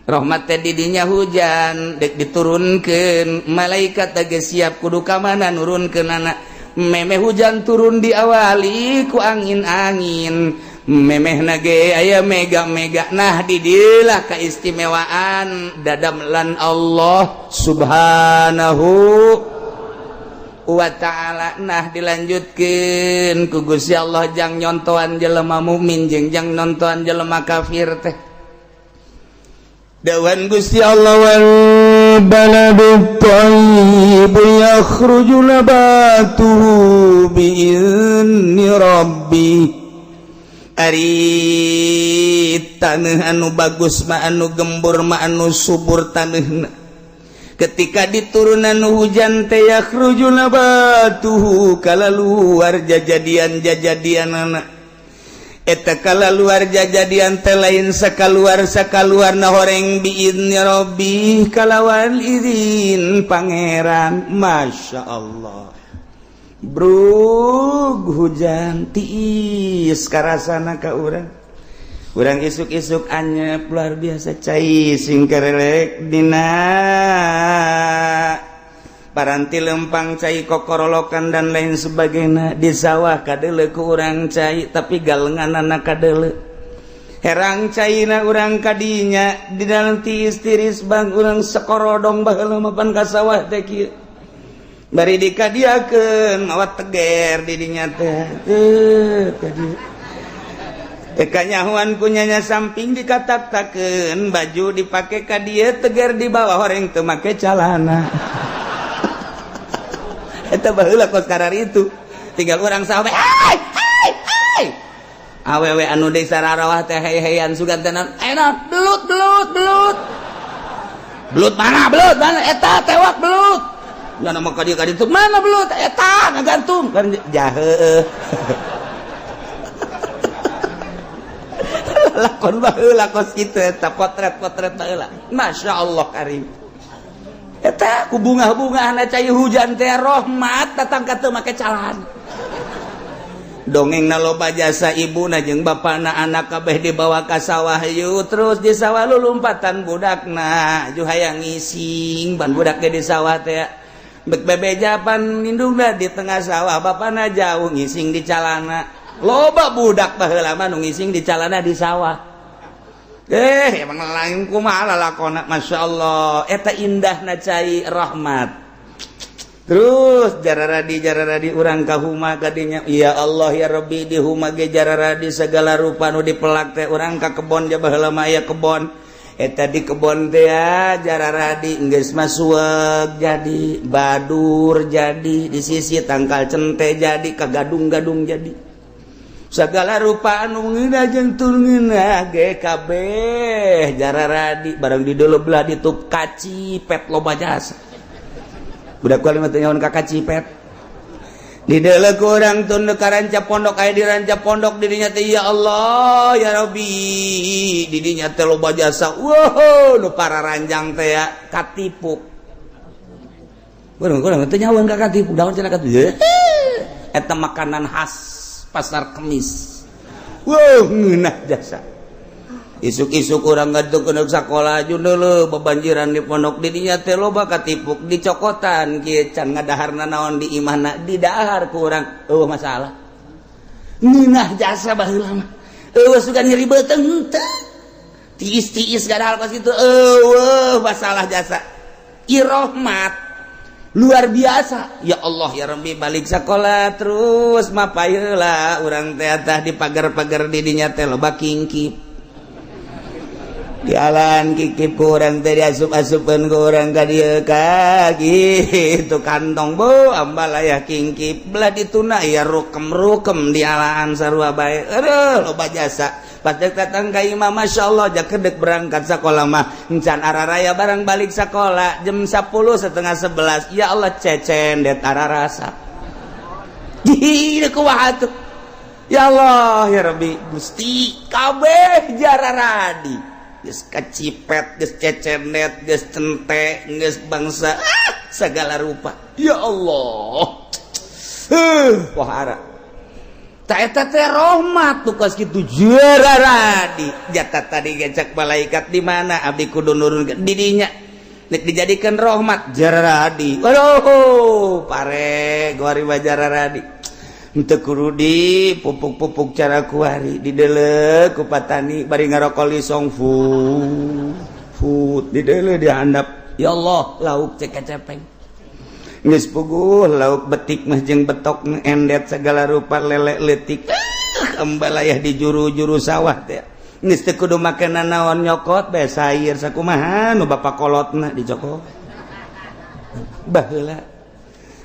rahmat teh di dinya hujan dek diturunkeun malaikat teh geus siap kudu ka mana nurunkeunana. Memeh hujan turun diawali ku angin-angin, memeh nage aya mega-mega. Nah didilah keistimewaan dadamlan Allah Subhanahu wa ta'ala. Nah dilanjutkeun ku Gusti Allah jang nyontoan jelema mukmin jeung jang nontoan jelema kafir teh. Dawan Gusti Allah wal baladu thayyib yakhruju nabatuhu bi'izni rabbi. Ari taneuh anu bagus mah anu gembur mah anu subur taneuhna. Ketika diturunan hujan teh yakhruju nabatuhu kalaluar jajadian-jajadianana. Eta kalaluar jajadian teh lain sakaluar sakaluarna horeng biizni rabbi kalawan izin pangeran. Masya Allah. Brug hujan tiis karasana ka urang. Urang isuk-isuk anyep luar biasa cai sing kerelek dina paranti lempang cai kokorolokan dan lain sebagainya di sawah kadele ku urang cai tapi galenganana kadele herang caina urang kadinya di dalam tiis tiris bang urang sekorodong baheula mapan ka sawah teh kieu bari dikadiakeun mawa teger di dinya teh teu ka dieu. Kanyahuan kunyanya samping dikatak-takeun baju dipake ka dieu teger di bawah horeng teu make calana. Eta baheula kos karar itu tinggal urang sawah hai hai hai. Awewe anu desa rarawah teh hey-heyan sugan teh naon? Enak belut belut belut. Belut mana? Belut mana? Eta tewak belut. Nggak nama kadi kadi itu mana belut? Eta ngagantung kan jahe. Lakon baheula kos kitu eta potret-potret baheula. Masya Allah karim. Eta ku bunga-bungahna cai hujan teh rahmat datang ka teu make calana. Dongengna loba jasa ibuna jeung bapana anak kabeh dibawa ka sawah yuk terus di sawah lulumpatan budakna ju hayang ngising ban budak ge di sawah teh bek bebejapan indungna di tengah sawah bapana jauh ngising di calana. Loba budak baheula mah nu ngising di calana di sawah. Emang lain kumaha lalakona Masya Allah eta indahna cai rahmat. Terus jararadi urang ka huma kadinya ya Allah ya Rabbi di huma ge jararadi segala rupa nu dipelak teh urang ka kebon ja baheula mah aya kebon. Eta di kebon teh jararadi geus masueg jadi badur jadi di sisi tangkal cente jadi kagadung-gadung jadi. Segala rupa anu ngeunah jeung teu ngeunah ge kabeh jararadi barang di deuleu belah ditup kacipet loba jasa. Budak kuali mah teu nyahoan ka kacipet. Di deuleu ku urang tun ka ranca pondok aya di ranca pondok di dinya teh ya Allah ya Rabbi di dinya teh loba jasa. Wow nu pararanjang teh ya katipuk. Urang teu nyahoan ka katipuk daun cenah katipuk. Eta makanan khas pasar Kemis. Wow ngeunah jasa. Isuk-isuk urang ngaduk ke sakola deuleu bebanjiran di pondok di dinya teh loba katipuk dicokotan kieu can ngadaharna naon di imahna didahar ku urang eueuh masalah. Ngeunah jasa baheula mah. Eueuh sugan nyeri beuteung teu. Tiis-tiis gadahal kos kitu eueuh masalah jasa. Irohmat luar biasa ya Allah ya Rabbi balik sekolah terus mapayeula urang teh tah di pagar-pagar di dinya teh loba kingkip di alan kikip ku urang teh diasup-asupeun ku urang ka dieu ka gitu kantong bu ambalaya kingkip belah dituna ya rukem-rukem di alaan sarua bae aduh loba jasa pas dek datang ka imah Masya Allah jakedek berangkat sekolah mah encan araraya barang balik sekolah jam 10 setengah 11 ya Allah cecen det ararasa gih kumaha tuh ya Allah ya Rabbi Gusti kabeh jararadi geus kacipet geus cecenet geus cente geus bangsa segala rupa ya Allah wahara eta teh rahmat tuh kos kitu jararadi jatah tadi gecak malaikat di mana abdi kudu nurun di dinya nek dijadikan rahmat jararadi waduh pare gori jararadi henteu kudu di pupuk-pupuk cara kuari di deuleu ku patani bari ngarokok lisong fu fu di deuleu dihandap ya Allah lauk cek cepeng geus puguh lauk betik mah jeung betok endet segala rupa lele leutik ambalayah di juru-juru sawah teh geus teu kudu make nanaon nyokot bae sayur sakumaha nu bapak kolotna dicokot baheula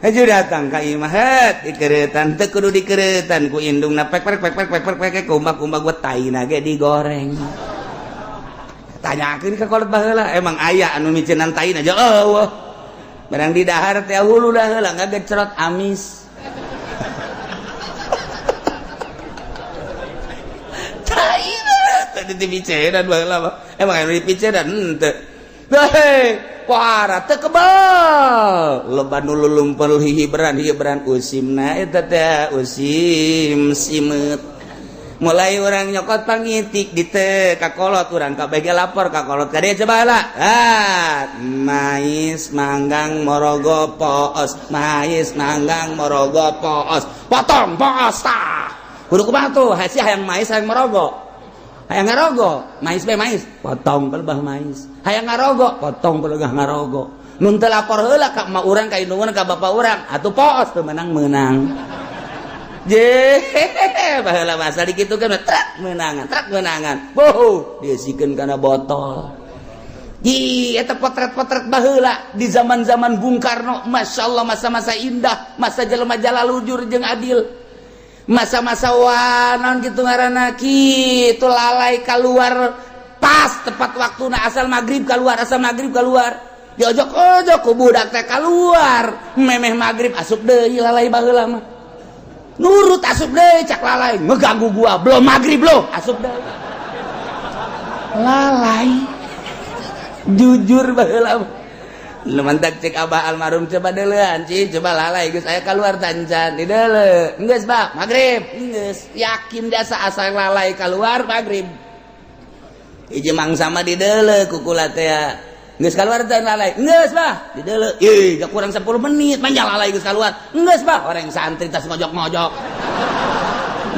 haju datang ka imah het dikeretan teu kudu dikeretan ku indungna pek pek pek pek pek pek kumbah-kumbah gua taina ge digoreng tanyakeun ka kolot baheula emang aya anu miceunnan taina aja eueuh barang di dahar teh hulu dah heula ngagecerot amis taina tadi dipicenan baheula mah emang anu dipicenan henteu heh pohara teu kebal loba nu lulumpel hibran usimna eta teh usim simeut mulai orang nyokot pangitik di teh kakolot urang kabeh lapor kakolot ka dieu coba lah ah mais manggang morogo poos mais manggang morogo poos potong poos tah kudu kumaha tuh hasi hayang mais hayang morogo hayang ngarogo mais be mais potong pelebah mais hayang ngarogo potong pelebah ngarogo mun teu lapor heula ka emak urang ka indung ka bapak urang atuh poos teu menang-menang je baheula masa dikitu kan truk menangan boh diisikeun kana botol Ji eta potret-potret baheula di zaman-zaman Bung Karno Masya Allah masa-masa indah masa jelema jalalujur jeung adil. Masa-masa wanon gitu ngaranna kitu lalai keluar pas tepat waktuna, asal maghrib keluar, asal maghrib keluar. Diojok-ojok ku budak teh keluar, memeh maghrib asup deui lalai baheula mah. Nurut asup deui cak lalai, ngeganggu gua, belum maghrib loh, asup deui. Lalai. Jujur baheula mah. Nu mantak cek abah almarhum, coba deuleuan ci, coba lalai geus aya keluar tancan di deuleu. Geus bah, maghrib, geus yakin jasa asal lalai keluar maghrib. Hiji mangsa mah di deuleu ku kula teh. Geus keluar teh lalai. Geus bah, di deuleu. Ih, kurang 10 menit manja lalai geus keluar. Geus bah, orang santri tas ngojok-ngojok.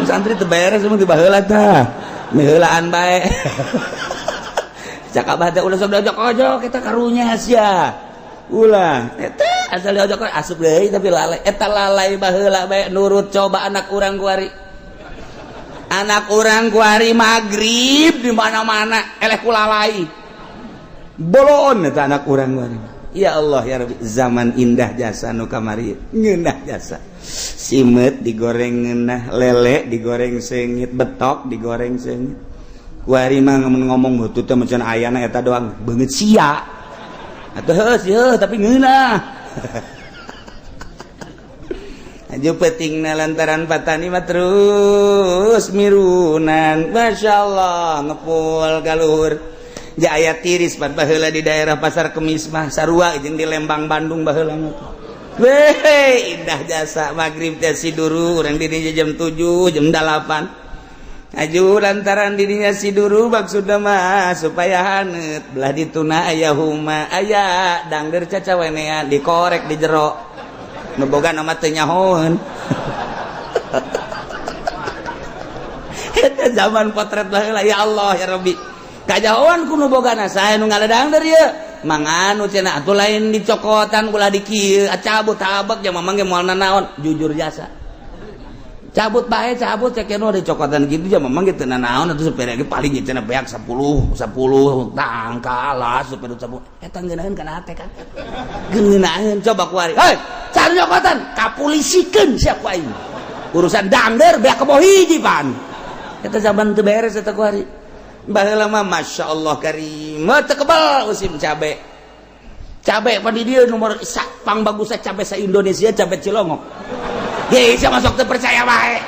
Santri teu beres mun di baheula tah. Miheulaan bae. Cak abah teh ulah sok diojok-ojok eta karunya sia. Ulah eta asal diojok asup deui tapi lalai eta lalai baheula bae nurut. Coba anak urang kuari, anak urang kuari maghrib di mana-mana eleh ku lalai bolon eta anak urang kuari. Ya Allah ya Rabbi, zaman indah jasa nu kamari, ngeunah jasa. Simet digoreng ngeunah, lele digoreng seungit, betok digoreng seungit. Kuari mah ngomong butut teh macan ayana eta doang beungeut sia. Atuh heuh heuh tapi ngeunah. Aju pentingna lantaran patani mah terus mirunan. Masya Allah ngepul ka luhur. Ja aya tiris pan baheula di daerah Pasar Kemis mah sarua jeung di Lembang Bandung baheula mah. Weh, indah jasa maghrib teh siduru urang di dinya jam 7, jam 8. Aju lantaran dirinya siduru maksudna mah supaya haneut, belah dituna aya huma aya dangder cacawenean dikorek di jero nu boga nama teu nyahoeun. Eta zaman potret baheula, ya Allah ya Rabbi, kajahoan ku nu bogana sae nu ngaledangder ieu manganu cenah atuh lain dicokotan ulah di kieu cabut tabek ja mamang ge moal nanaon. Jujur jasa cabut bae cabut cek nu dicokotan gitu ja mamang ge teu nanaon atuh supir ge paling cenah beak 10 10 tangkal lah supir 10 eta ngeunaheun kana hate kan ngeunaheun. Coba kuari hei cari cokotan kapulisikeun sia ku aing urusan dangder beak kebo hiji pan eta zaman teu beres eta kuari. Baheula mah Masya Allah karim teu kebal musim cabe cabe pan di dieu nomor pang bagusna cabe sa Indonesia cabe Cilongok. Hei, siapa masuk teu percaya bae.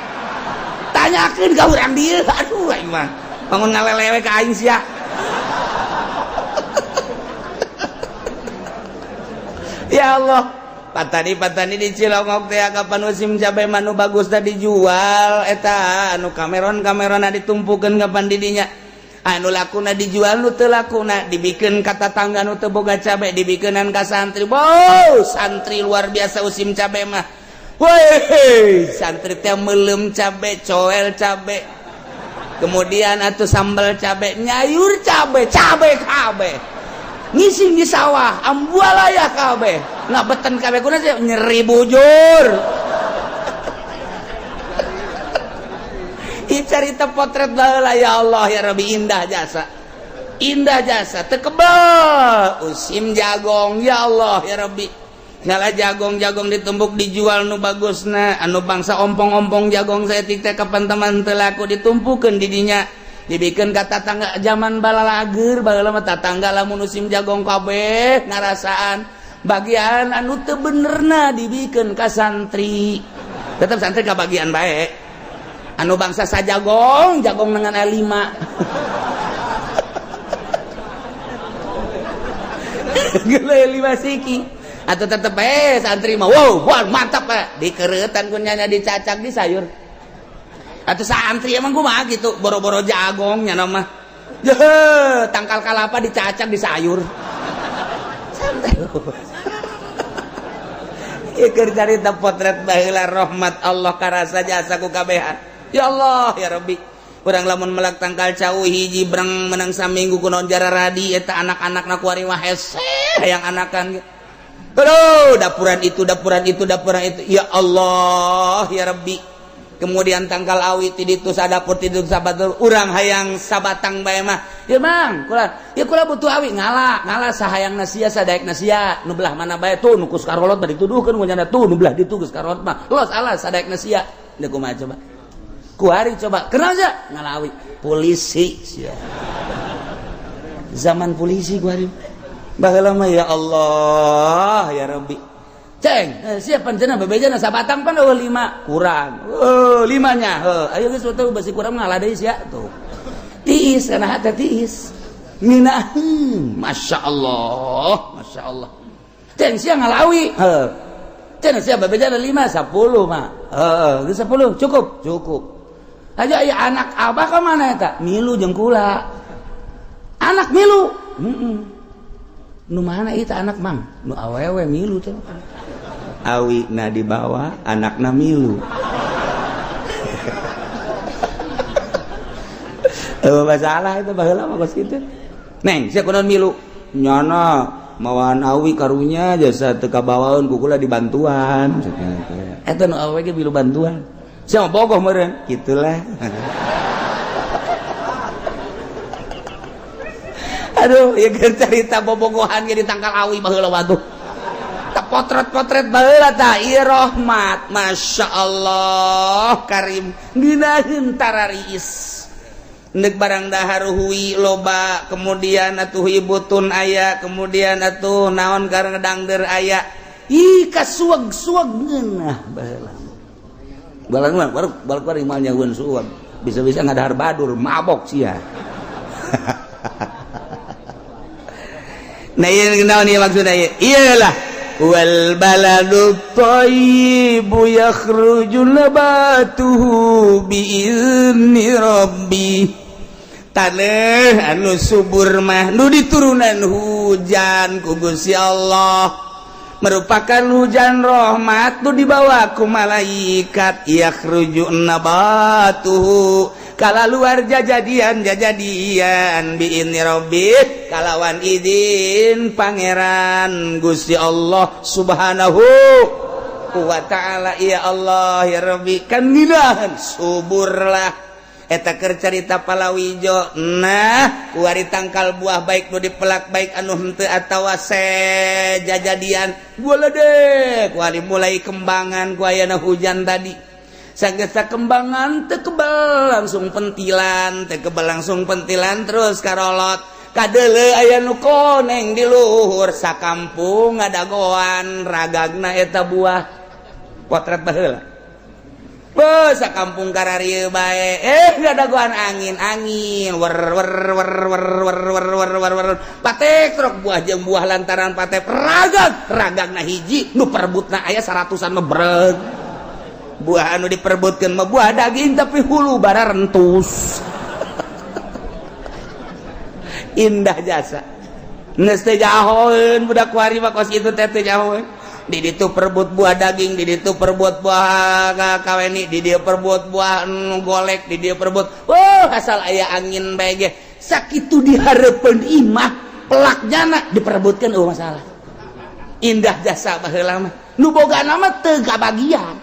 Tanyakeun ka urang dieu. Aduh aing mah. Bangun ngalelewe ka aing sia. Ya Allah, patani-patani di Cilongok teh kapan musim cabe manu bagus teh dijual eta anu kameron-kamerona ditumpukeun kapan di dinya. Anu lakuna dijual, nu teu lakuna dibikeun ka tatangga nu teu boga cabe, dibikeunan ka santri. Wow, santri luar biasa musim cabe mah. Woi, santri teh meuleum cabe, coel cabe. Kemudian atuh sambal cabe, nyayur cabe, cabe kabeh. Ngising di sawah, ambualaya kabeh. Nah beten kabeh kuna sih nyeri bujur. Ieu carita potret baheula ya Allah ya Rabbi, indah jasa. Indah jasa teu kebel usim jagong ya Allah ya Rabbi. Ngala jagong-jagong ditumbuk dijual nu bagusna anu bangsa ompong-ompong jagong saeutik teh kapan teman teu laku ditumpukeun di dinya dibikeun ka tatangga. Zaman balalager baheula mah tatangga lamun musim jagong kabeh ngarasaan bagian anu teu benerna dibikeun ka santri, tetep santri ka bagian bae anu bangsa sajagong jagong dengan L5 geuleuh 5 siki atau tetep santri mah wow wah mantap pak dikeretan kunyanya dicacak di sayur atau santri emang kumaha gitu boro-boro jagong nya mah tangkal kalapa dicacak di sayur santai. Ieu carita potret baheula rahmat Allah karasa jasa ku kabehan. Ya Allah ya Rabbi, urang lamun melak tangkal cau hiji breng menang saminggu kunaon jararadi eta anak-anakna kuari mah hese hayang anakan. Aduh, dapuran itu, dapuran itu, dapuran itu. Ya Allah, ya Rabbi. Kemudian tangkal awi ti ditu sadapur ti ditu sabatur urang hayang sabatang bae mah. Ya Mang, kula, ya kula butuh awi ngala, ngala sahayang sia sadaek sia. Nu belah mana bae tuh nu kus karolot bari dituduhkeun ku nyana tuh nu belah ditu geus karolot mah. Los alas sadaek sia. Deuk kumaha coba? Kuari coba kenal sia ngalawi polisi sia. Zaman polisi kuari. Baheula mah ya Allah ya Rabbi. Ceng, siapa cenah bebejana sabatang pan eueuh 5 kurang. Heuh, limanya. Heuh, ayo geus teu basi kurang ngalah deui sia tuh. Tiis kana hate tiis. Ngeunaheun, Masya Allah, Masya Allah. Ceng sia ngalawi. Heuh. Ceng sia bebejana 5 10 mah. Heeh, geus 10 cukup, cukup. Aja aya anak abah ka mana eta? Milu jeung kula. Anak milu. Heeh. Nu mana itu anak mang? Nu awewe milu teh. Awi na dibawa, anakna milu. Masalah itu baheula mah kos kitu. Neng, sia kunaon milu? Nyana mawaan awi karunya jasa teu kabawaeun ku kula dibantuan. Eta nu awewe ge milu bantuan. Sia mah bogoh meureun, kitulah. Aduh, ya cerita bobogohan ge ditangkal awi baheula waduh. Tak potret-potret baheula tah ieu rahmat, Masya Allah Karim ngeunaheun tarariis. Nek barang dahar hui loba, kemudian atuh ibutun aya, kemudian atuh naon karena dangder aya. Ih kasuag-suag ngeunah baheula. Balang baru balik balik mal nyahueun suag. Bisa-bisa ngadahar badur mabok sia. Nah ieu naon ieu maksudna ieu? Iyalah wal baladu thayyibu yakhruju nabatuhu biizni rabbi. Taneuh anu subur mah nu diturunan hujan ku Gusti Allah merupakan hujan rahmat nu dibawa ku malaikat yakhruju nabatuhu kala luar jajadian jajadian biizni rabbi kalawan izin pangeran Gusti Allah Subhanahu wa ta'ala. Ya Allah ya Rabbi kan nginahan suburlah eta keur carita palawijo. Nah kuari tangkal buah baik nu dipelak baik anu henteu atawa sejajadian deh kuari mulai kembangan ku ayana hujan tadi sagesa kembangan teu kebal langsung pentilan teu kebal langsung pentilan terus karolot kadeuleu aya nu koneng di luhur sakampung ngadagoan ragagna eta buah potret baheula. Beuh kampung kararieu bae ngadagoan angin angin wer wer wer wer wer wer wer wer wer patek truk buah jeung buah lantaran patek ragag ragagna hiji nu perebutna aya 100-an mah breg buah anu diperebutkeun mah buah daging tapi hulu bara rentus. Indah jasa geus teu jahoeun budak kuari mah kos kitu teh teu jahoeun. Di ditu perebut buah daging, di ditu perebut buah kaweni, di dieu perebut buah golek, di dieu perebut. Wah, asal aya angin bae ge sakitu dihareupeun imah pelak jana diperebutkeun eueuh masalah. Indah jasa baheula mah. Nu bogana mah teu kabagian.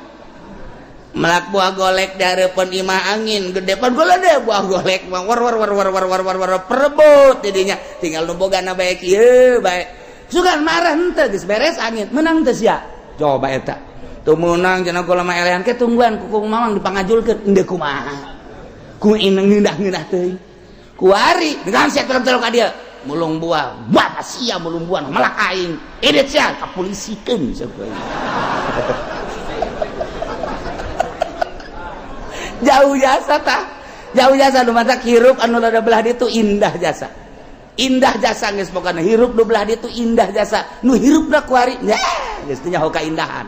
Melak buah golek dihareupeun imah angin gede pan golek buah golek mah war war war war war war war war perebut didinya tinggal nu bogana bae kieu bae. Sugan marah henteu geus beres angin menang teu sia coba eta teu meunang cenah kula mah elehan ke tungguan ku mamang dipangajulkeun endeu kumaha ku ineng ngeunah-ngeunah teuing kuari dengan sia tolong-tolong ka dieu mulung buah buah sia mulung buah melak aing edit sia kapolisikeun sia jauh jasa tah jauh jasa nu matak hirup anu rada belah ditu indah jasa indah jasa geus pokona hirup nu belah ditu indah jasa nu hirupna kuari geus teu nyaho kaindahan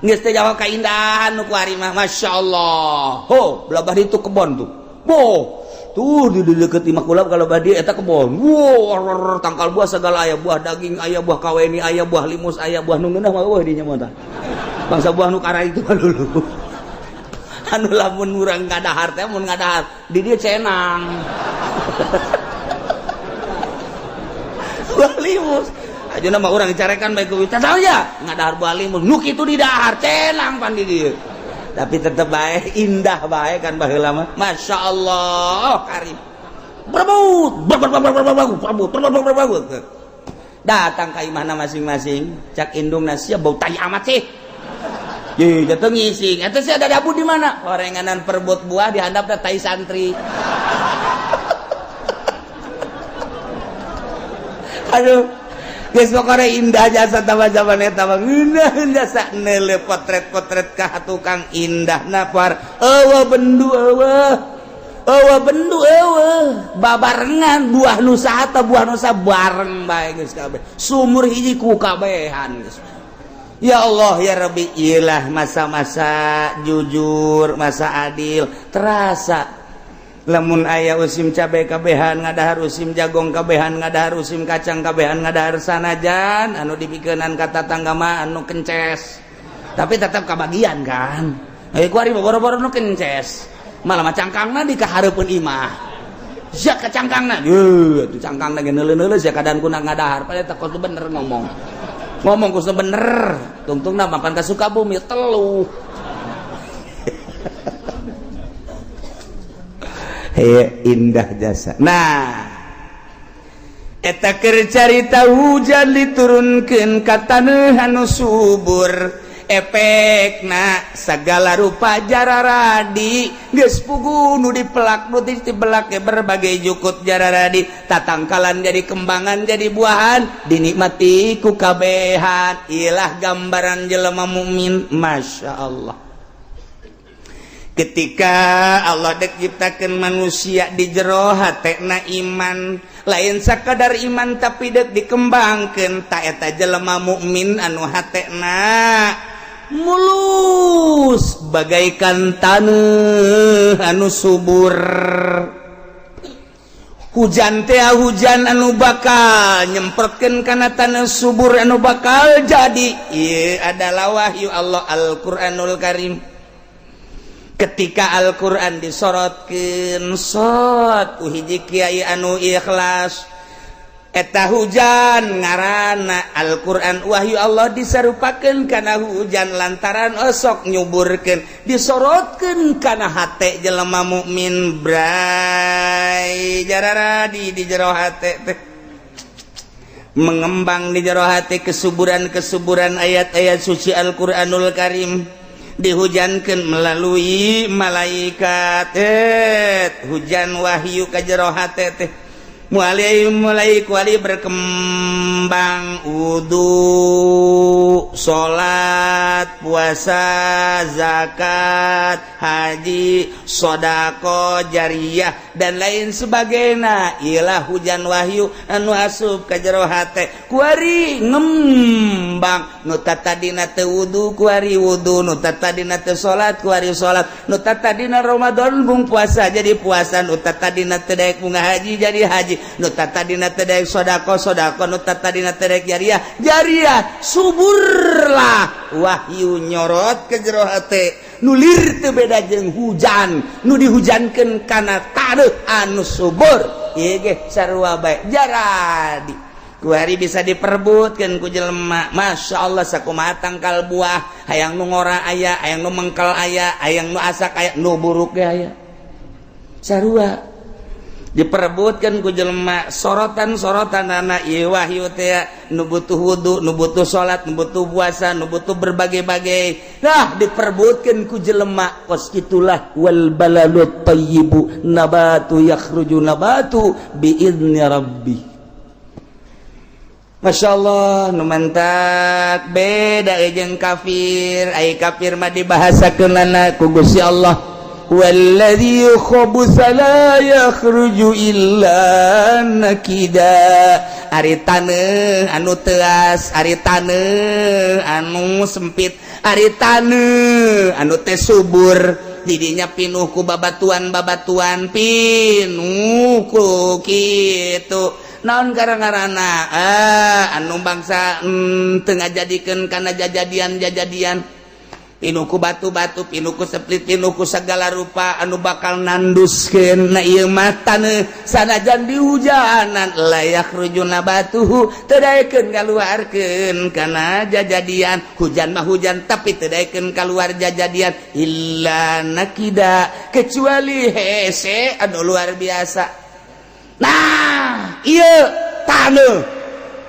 geus teu nyaho kaindahan nu kuari mah masyaallah. Ho belah ditu kebon tuh boh tuh di deukeut imah kula kalau badi eta kebon wow tangkal buah segala aya buah daging aya buah kaweni aya buah limus aya buah nu ngeunah mah eueuh dinya mah tah bangsa buah nu kara itu mah dulu anu lamun urang ngadahar teh mun ngadahar di dieu cenang buah limus aja nama orang dicarekan baik ku tahu ya ngadahar buah limus nu kitu di dahar cenang pan di dieu tapi tetep bae indah bae kan baheula mah Masya Allah karim berebut berebut datang ka imahna masing-masing cak indungna sia bau tai amat sih. Ye, jatuh ngising. Eta sih ada dabu di mana? Orenganan perbut buah di handap tai santri. Aduh, geus pokoknya indah jasa tambah zaman eta mah ngeunah jasa neuleuh potret-potret ka tukang indah napar. Eueuh bendu eueuh. Eueuh bendu eueuh. Babarengan buah nusa atau buah nusa bareng bae geus kabeh. Sumur hiji ku kabehan geus. Ya Allah ya Rabbi, ilah masa-masa jujur, masa adil terasa. Lamun aya usim cabai kabehan ngadahar, usim jagong kabehan ngadahar, usim kacang kabehan ngadahar, sanajan anu dipikeunan ka tatangga mah anu kences, tapi tetap kabagian kan. Eh, kuari boro-boro nu kences malah mah cangkangna di kahareupeun imah sia ka cangkangna, yeuh atuh cangkangna ge neuleuh-neuleuh sia kadan kuna ngadahar. Padahal teh kudu bener ngomong ngomong kudu bener tungtungna mapan ka Sukabumi telu. Hei, indah jasa. Nah, eta keur carita hujan diturunkeun ka taneuh anu subur, efekna segala rupa jararadi geus pugu nu dipelak nu dibelak berbagai jukut jararadi, tatangkalan jadi kembangan jadi buahan dinikmati ku kabehan. Ilah gambaran jelema mukmin, Masya Allah. Ketika Allah dek ciptakan manusia di jero hatena iman, lain sakadar iman tapi dek dikembangkan. Tak eta jelema mukmin anu hatena mulus bagaikan taneuh anu subur. Hujan teh hujan anu bakal nyemprotkeun kana taneuh subur anu bakal jadi. Ieu adalah wahyu Allah Al-Qur'anul Karim. Ketika Al-Qur'an disorotkeun sot ku hiji kiai anu ikhlas, eta hujan ngaranna Al-Qur'an wahyu Allah disarupakeun kana hujan lantaran osok nyuburkeun, disorotkeun kana hate jelema mukmin, bray jararadi di jero hate teh mengembang di jero hate kesuburan-kesuburan ayat-ayat suci Al-Qur'anul Karim dihujankan melalui malaikat. Hujan wahyu ka jero hate teh mulai mulai kuali berkembang wudu, salat, puasa, zakat, haji, sodako jariah dan lain sebagainya. Ilah hujan wahyu anu asup ka jero hate kuari ngembang. Nu tadina teu wudu kuari wudu, nu tadina teu salat kuari salat, nu tadina Ramadan bung puasa jadi puasa, nu tadina teu daek bunga haji jadi haji, nu tadina teu daek sodako sodako, nu tadina teu daek jariah jariah. Suburlah wahyu nyorot ke jero hate nulir teu beda jeung hujan nu dihujankeun kana taneuh anu subur. Ieu ge sarua bae jaradi kuari bisa diperbutkeun ku jelema. Masya Allah, sakumaha tangkal buah, hayang nu ngora aya, hayang nu mengkel aya, hayang nu asak aya, nu buruk ge aya, sarua diperebutkan ku jelema. Sorotan-sorotan anak ieu wahyu teh nu butuh wudu, nu butuh salat, nu butuh puasa, nu butuh berbagai-bagai. Nah, diperebutkan ku jelema kos itulah. Wal baladut thayyibu nabatu yakhruju nabatu bi idzni rabbi. Masya Allah, nu mantak beda jeung kafir. Ai kafir mah dibahasakeunana ku Gusti Allah, walladzi khabutsa la yakhruju illa nakida. Ari taneuh anu teas, ari taneuh anu sempit, ari taneuh anu teh subur, didinya pinuh ku babatuan-babatuan, pinuh ku kitu. Naon gara-garana? Ah, anu bangsa teu ngajadikeun kana jajadian-jajadian, pinuh ku batu-batu, pinuh ku seplit, pinuh ku segala rupa anu bakal nanduskeun. Na ieu mah taneuh sanajan dihujanan la yakhruju nabatuhu, teu daekeun kaluarkeun kana jajadian. Hujan mah hujan tapi teu daekeun kaluar jajadian illa nakida, kecuali hese anu luar biasa. Nah, ieu taneuh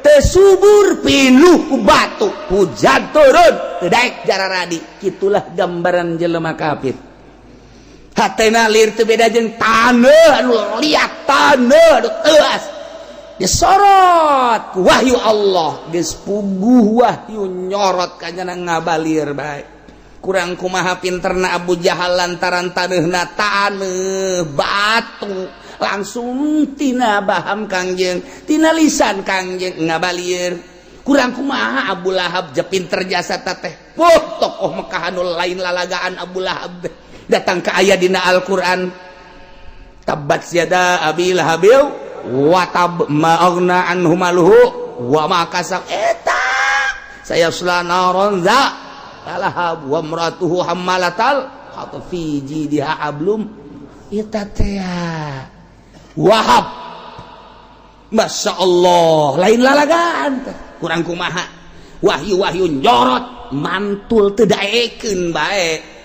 Teu subur, pinuh ku batu. Hujan turun teu daek jararadi. Kitulah gambaran jelema kafir. Hatena lir teu beda jeung taneuh anu liat, taneuh anu teuas. Disorot ku wahyu Allah, geus puguh wahyu nyorot kanyana ngabalir bae. Kurang kumaha pinterna Abu Jahal, lantaran taneuhna taneuh batu, langsung tina baham Kangjeng, tina lisan Kangjeng ngabalir. Kurang kumaha Abu Lahab je pinter jasa teh. Wah, tokoh Mekah anu lain lalagaan Abu Lahab teh. Datang ke ayat dina Al-Qur'an, tabbat yada abi lahabil wa tab ma aghna anhu maluhu wa ma kasab, eta sayasla naron za lahab wa imratuhu hammalatal hatab fi jidiha hablum. Eta teh Wahab, Masya Allah, lain lalagaan teh. Kurang kumaha wahyu-wahyu nyorot mantul teu daekeun bae.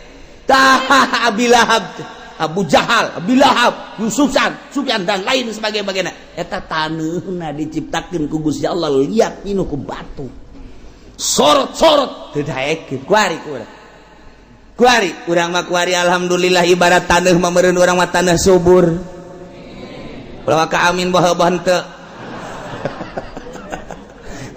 Tah, Abi Lahab, Abu Jahal, Abi Lahab, Yusufan, Sufyan dan lain sebagainya, eta taneuhna diciptakeun ku Gusti Allah liat, pinuh ku batu, sorot-sorot teu daekeun. Kuari kurang kuari urang mah, kuari alhamdulillah ibarat taneuh mah meureun urang mah taneuh subur. Ulah ka amin baha henteu.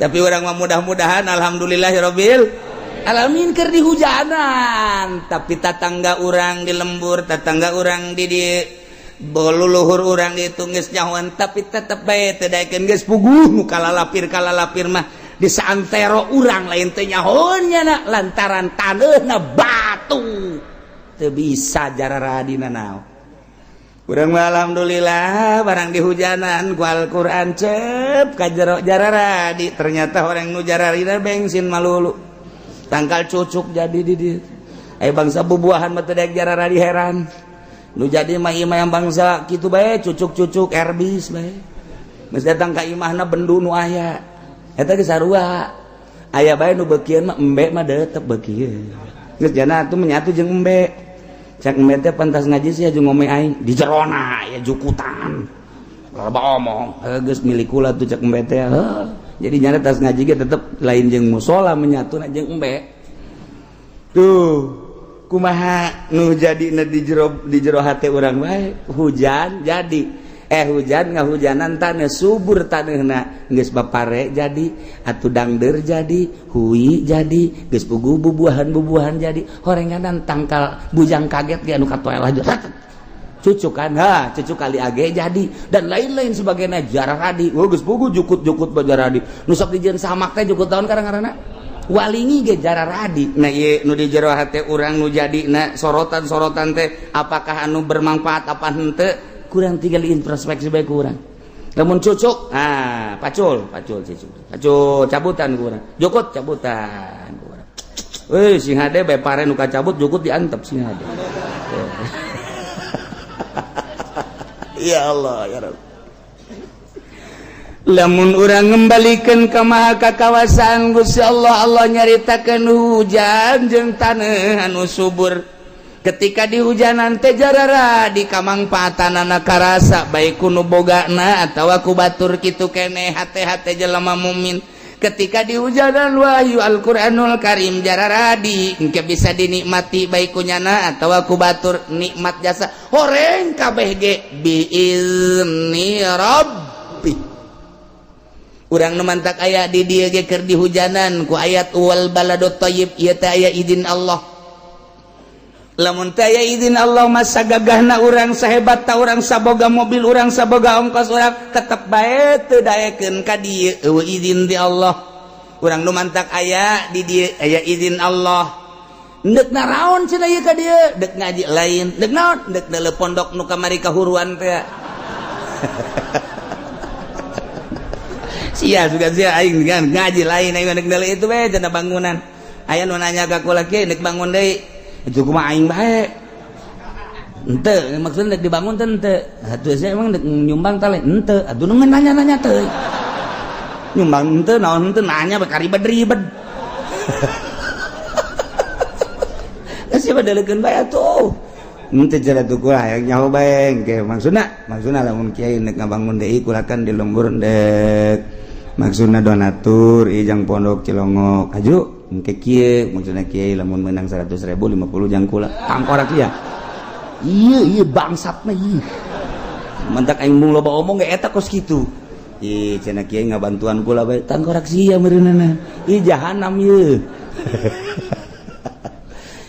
Tapi urang mah mudah-mudahan alhamdulillahirabbil alamin keur dihujanan, tapi tatangga urang di lembur, tatangga urang di luluhur urang ditu geus nyahoan, tapi tetep bae teu daekeun. Geus puguh nu kalalapir kalalapir mah di saantero urang lain teu nyahoan nya, lantaran taneuhna batu teu bisa jararadina naon. Urang mah alhamdulillah barang dihujanan ku Al-Qur'an cep ka jero jararadi. Ternyata orang nu jararina bensin malulu tangkal cucuk jadi di dieu. Aya bangsa bubuahan mah teu daek jararadi, heran. Nu jadi mah imah yang bangsa kitu bae, cucuk-cucuk erbis bae. Geus datang ka imahna bendu nu aya eta geus sarua. Aya bae nu beukieun mah, embe mah tetep beukieun. Geus jana atuh menyatu jeung embe. Cak embe teh pantas ngaji sih jeung ngomong aing di jerona aya jukutan. Loba omong, geus milik kula tuh cak embe teh. Jadi nyana tas ngaji ge tetep lain jeung musola, menyatu jeung embe. Tuh, kumaha nu jadi di jero hate urang bae, hujan jadi hujan ngahujanan tanah subur, tanahna geus bapare jadi atuh, dangder jadi, hui jadi, geus puguh bubuahan-bubuahan jadi, horenganan tangkal bujang kaget ge anu katoel aja cucuk kan, ha cucuk kali age jadi dan lain-lain sebagainya jararadi. Oh, geus puguh jukut-jukut bajaradi nu sok dijieun samak teh jukut tahun karang ngaranna walingi ge jararadi. Nah, ieu nu di jero hate urang nu jadi na sorotan-sorotan teh apakah anu bermanfaat apa henteu, kurang tinggal introspeksi bae kurang. Lamun cucuk, ah pacul pacul cucuk pacul cabutan kurang, jukut cabutan kurang. Euy, sing hade bae pare nu kacabut jukut diantep sing hade. Ya Allah ya Rabb. Lamun urang ngembalikan ke maha kakawasaan Gusti Allah, Allah nyaritakeun hujan jeung taneuh anu subur. Ketika di hujanan teh jarara di kamangpaatanana karasa baik ku nu bogana atawa ku batur, kitu keneh hate-hate jelema mukmin. Ketika di hujanan wahyu Al-Qur'anul Karim jararadi engke bisa dinikmati baik ku nyana atawa ku batur, nikmat jasa horeng kabeh ge biizni rabbi. Urang nu mantak aya di dieu ge keur dihujanan ku ayat wal baladut thayyib, ieu teh aya izin Allah. Lamun teh aya izin Allah masa gagahna urang, sahebat ta urang, saboga mobil urang, saboga ongkos urang, tetep bae teu daekeun ka dieu eueuh izin di Allah. Urang nu mantak aya di dieu aya izin Allah. Ndek naraon cenah ieu ka dieu? Dek ngaji lain, dek naon? Dek deuleu pondok nu kamari kahuruan teh. Sia juga sia aing kan ngaji lain, aing dek deuleu itu bae cenah bangunan. Aya nu nanya ka kula kieu, dek bangun deui itu kumaha aing bae? Henteu, maksudna dek dibangun teh henteu. Atuh sia emang dek nyumbang teh lain henteu. Atuh nu nanya-nanya teh. Nyumbang henteu naon henteu nanya bae karibet-ribet. Sia badaleukeun bae atuh. Henteu cenah tuh kula hayang nyaho bae engke maksudna lamun kiai nek ngabangun deui kula kan di lembur dek Maksudna donatur ijang pondok Cilongok aju engke kieu, maksudna kieu, lamun menang 100.000, 50 jang kula. Tangkorak ya, iya iya, bangsatna ieu. Mentak aing mung loba omong ge eta kos kitu. Ih, cenah kiai ngabantuan kula bae, tangkorak sia meureunana. Ih, jahanam ieu.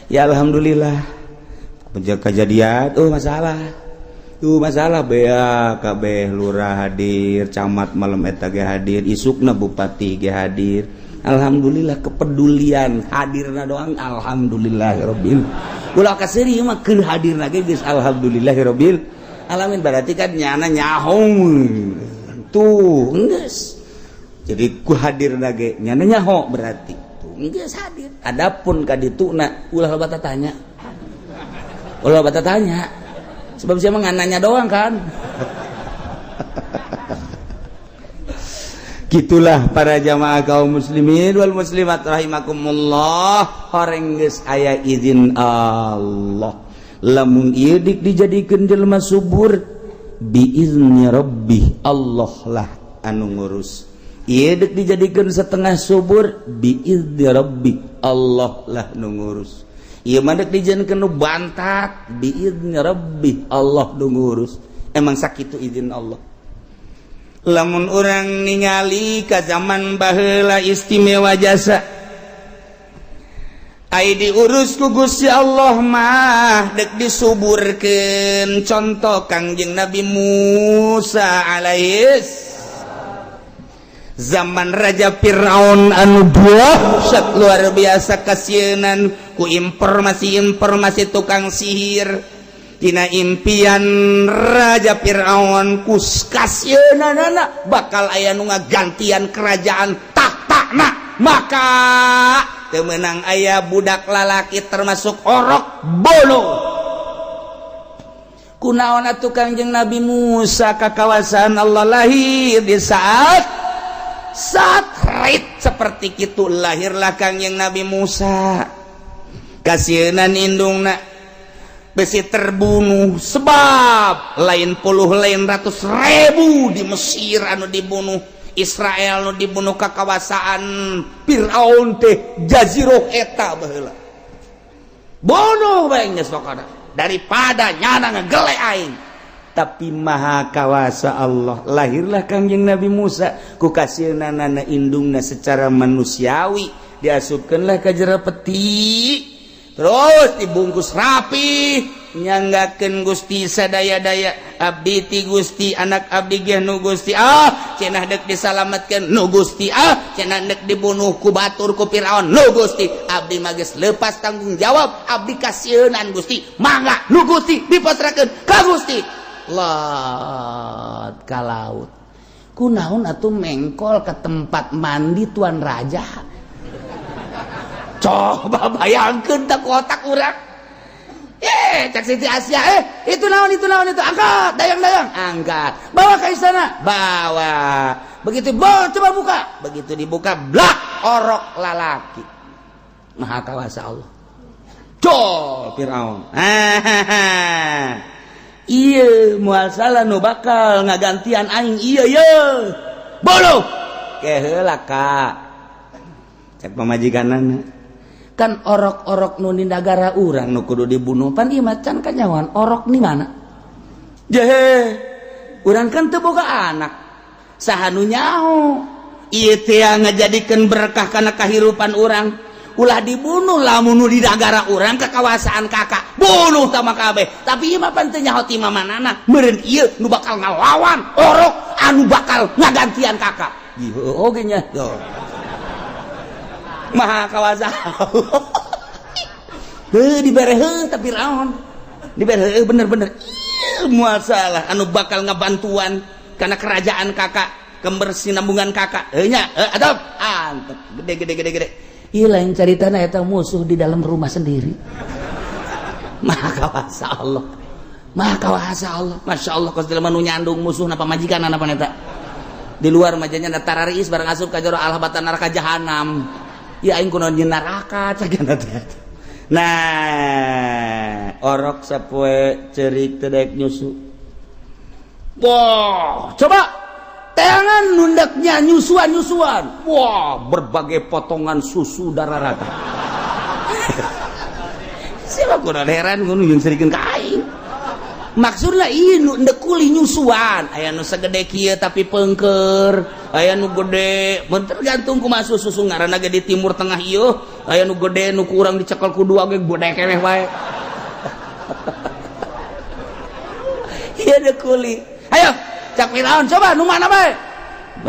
Ya, alhamdulillah kejadian. Oh, masalah tuh, masalah bea kabeh, lurah hadir, camat malam eta ge hadir, isukna bupati ge hadir. Alhamdulillah, kepedulian hadirna doang alhamdulillahirabbil. Ulah kaseri mah keur hadirna ge geus alhamdulillahirabbil alamin. Berarti kan nyana nyaho tuh geus jadi ku hadirna ge nyana nyaho, berarti tuh geus hadir. Adapun ka dituna ulah loba tanya, ulah loba tanya, sebab siapa nanya doang kan. Gitulah para jamaah kaum muslimin wal muslimat rahimakumullah. Horeng geus aya izin Allah, lamun ieu dik dijadikeun jelema subur, biizni rabbih, Allah lah anu ngurus. Ieu dik dijadikeun setengah subur, biizni rabbih, Allah lah nu ngurus. Ieu mah dek dijadikeun nu bantat, biizni rabbih, Allah nu ngurus. Emang sakitu izin Allah. Lamun orang ningali ka zaman baheula, istimewa jasa ai diurus ku Gusti Allah mah dek disuburkeun. Contoh Kangjeng Nabi Musa alaihis zaman Raja Firaun anu dahsyat luar biasa, kasieunan ku informasi-informasi tukang sihir tina impian Raja Fir'aun, ku kasieunanana bakal aya nu ngagantian kerajaan tahtana, maka teu meunang aya budak lalaki termasuk orok, bunuh. Kunaon atuh Kangjeng Nabi Musa kakawasaan Allah lahir di saat saat rit seperti itu? Lahirlah Kangjeng Nabi Musa, kasieunan indungna besi terbunuh, sebab lain puluh lain ratus ribu di Mesir anu dibunuh, Israel nu dibunuh kakawasaan Fir'aun teh jaziroh eta baheula. Bunuh bae geus pokona daripada nyana ngegele aing. Tapi maha kawasa Allah, lahirlah Kangjeng Nabi Musa. Ku kasieunana indungna secara manusiawi diasupkeunlah ka jero peti, terus dibungkus rapi. Nyanggakeun, "Gusti sadaya-daya, abdi ti Gusti, anak abdi ge nu Gusti. Ah, cenah dek disalametkeun nu Gusti. Ah, cenah dek dibunuh ku batur, ku Firaun nu Gusti. Abdi mah geus lepas tanggung jawab, abdi kasieunan Gusti. Mangga nu Gusti, dipasrahkeun ka Gusti." Lot ka laut. Kunaon atuh mengkol ke tempat mandi tuan raja? Coba bayangkan tak otak urang. Eh, cek Siti Asia, "Eh, itu naon, itu naon itu? Angkat, dayang-dayang, angkat, bawa ke istana, bawa." Begitu bawa, coba buka. Begitu dibuka, blak, orok lalaki. Maha kawasa Allah. Jol Fir'aun, iya moal salah nu bakal ngagantian aing. Iya iya, bolo keheula ka cek pamajikanana, kan orok-orok nu di nagara urang nu kudu dibunuh, pan ieu mah can kanyawan orok di mana jehe. Urang kan teu boga anak, saha nu nyaho ieu teh ngajadikeun berkah kana kahirupan urang? Ulah dibunuh. Lamun nu di nagara urang kekawasaan kakak, bunuh tama kabeh. Tapi ieu mah pan teu nyaho ti mamanana, meureun ieu nu bakal ngalawan orok anu bakal ngagantian kakak. Ieu oge nya maha kawasa. Heuh, dibere heuh, tapi Firaun dibere heuh, bener-bener ieu moal salah anu bakal ngabantuan karena kerajaan kakak, kebersinambungan kakak. Heuh nya, heuh atop antep gede gede gede gede. Ieu lain caritana, eta musuh di dalam rumah sendiri. Maha kawasa Allah, maha kawasa Allah, masya Allah. Kos jelema nu nyandung musuh na pamajikan apa eta di luar majanya tararis, barang asup ka jero Allah batan neraka jahanam. Ya, aing kunaon nyeun neraka cagana teh. Nah, orok sapoe ceurik teu daek nyusu. Wah, coba. Teangan nundaknya nyusuan-nyusuan. Wah, berbagai potongan susu darah rata. Siapa kurang heran ngono jeung serikeun ka aing. Maksudna ieu nu endek kuli nyusuan, aya nu sagede kieu tapi pengker, aya nu gede, mun tergantung kumaha susu ngaranna ge di Timur Tengah ieu, aya nu gede nu kurang dicekel ku dua ge gede keneh wae. Ieu dek kuli. Ayo cak Firaun coba nu mana bae.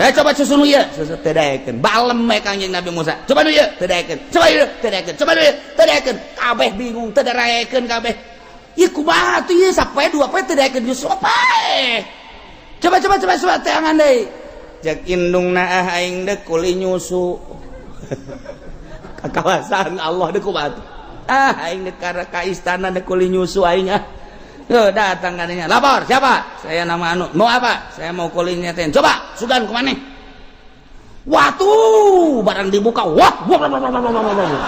Coba susu nu ieu, susu teu daekeun. Balem we Kangjeng Nabi Musa. Coba nu ieu, teu daekeun. Coba ieu, teu daekeun. Coba nu ieu, teu daekeun. Kabeh bingung, teu daekeun kabeh. Ieu kumaha tuh ieu sapoe dua poe teu daekeun nyusu pae. Coba coba coba coba teangan deui. Cek indungna ah aing deuk kuli nyusu. Ka kawasan Allah deuk kumaha tuh. Ah aing deuk ka istana deuk kuli nyusu aing ah. Tuh, datang katanya. Lapor, siapa? Saya nama anu. Mau apa? Saya mau kulinya ten. Coba, sugan kemana? Waktu barang dibuka. Wah, wah, wah, wah, wah, wah, wah.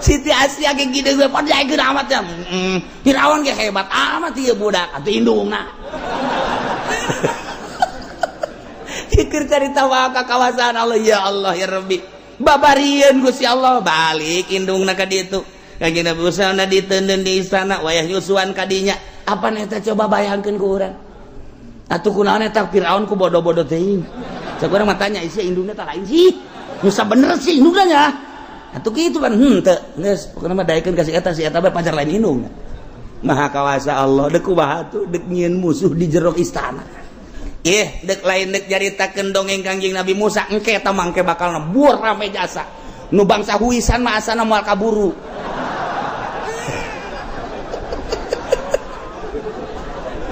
Siti Asia kayak gini gue pada jaga amat ya. Firaun kayak hebat amat ieu budak atuh indungna. Pikir cerita wae ka kawasan Allah ya Allah ya Rabbi. Babarieun Gusti Allah balik indungna ka ditu. Kanjeng Nabi Musa na diteundeun di istana wayah nyusuan kadinya. Apa eta coba bayangkeun ku urang. Atuh kunaon eta Firaun ku bodoh-bodoh teuing. Cek urang mah tanya isi indungna tah lain sih. Nu sabener sih indungna nya. Atuh kitu kan henteu. Geus pokona mah daekeun ka si eta bae pacar lain indungna. Maha kawasa Allah deuk kumaha tuh deuk nyieun musuh di jero istana. Ih, deuk lain deuk nyaritakeun dongeng Kangjeng Nabi Musa engke eta mangke bakal nebur rame jasa. Nu bangsa huisan mah asana moal kaburu.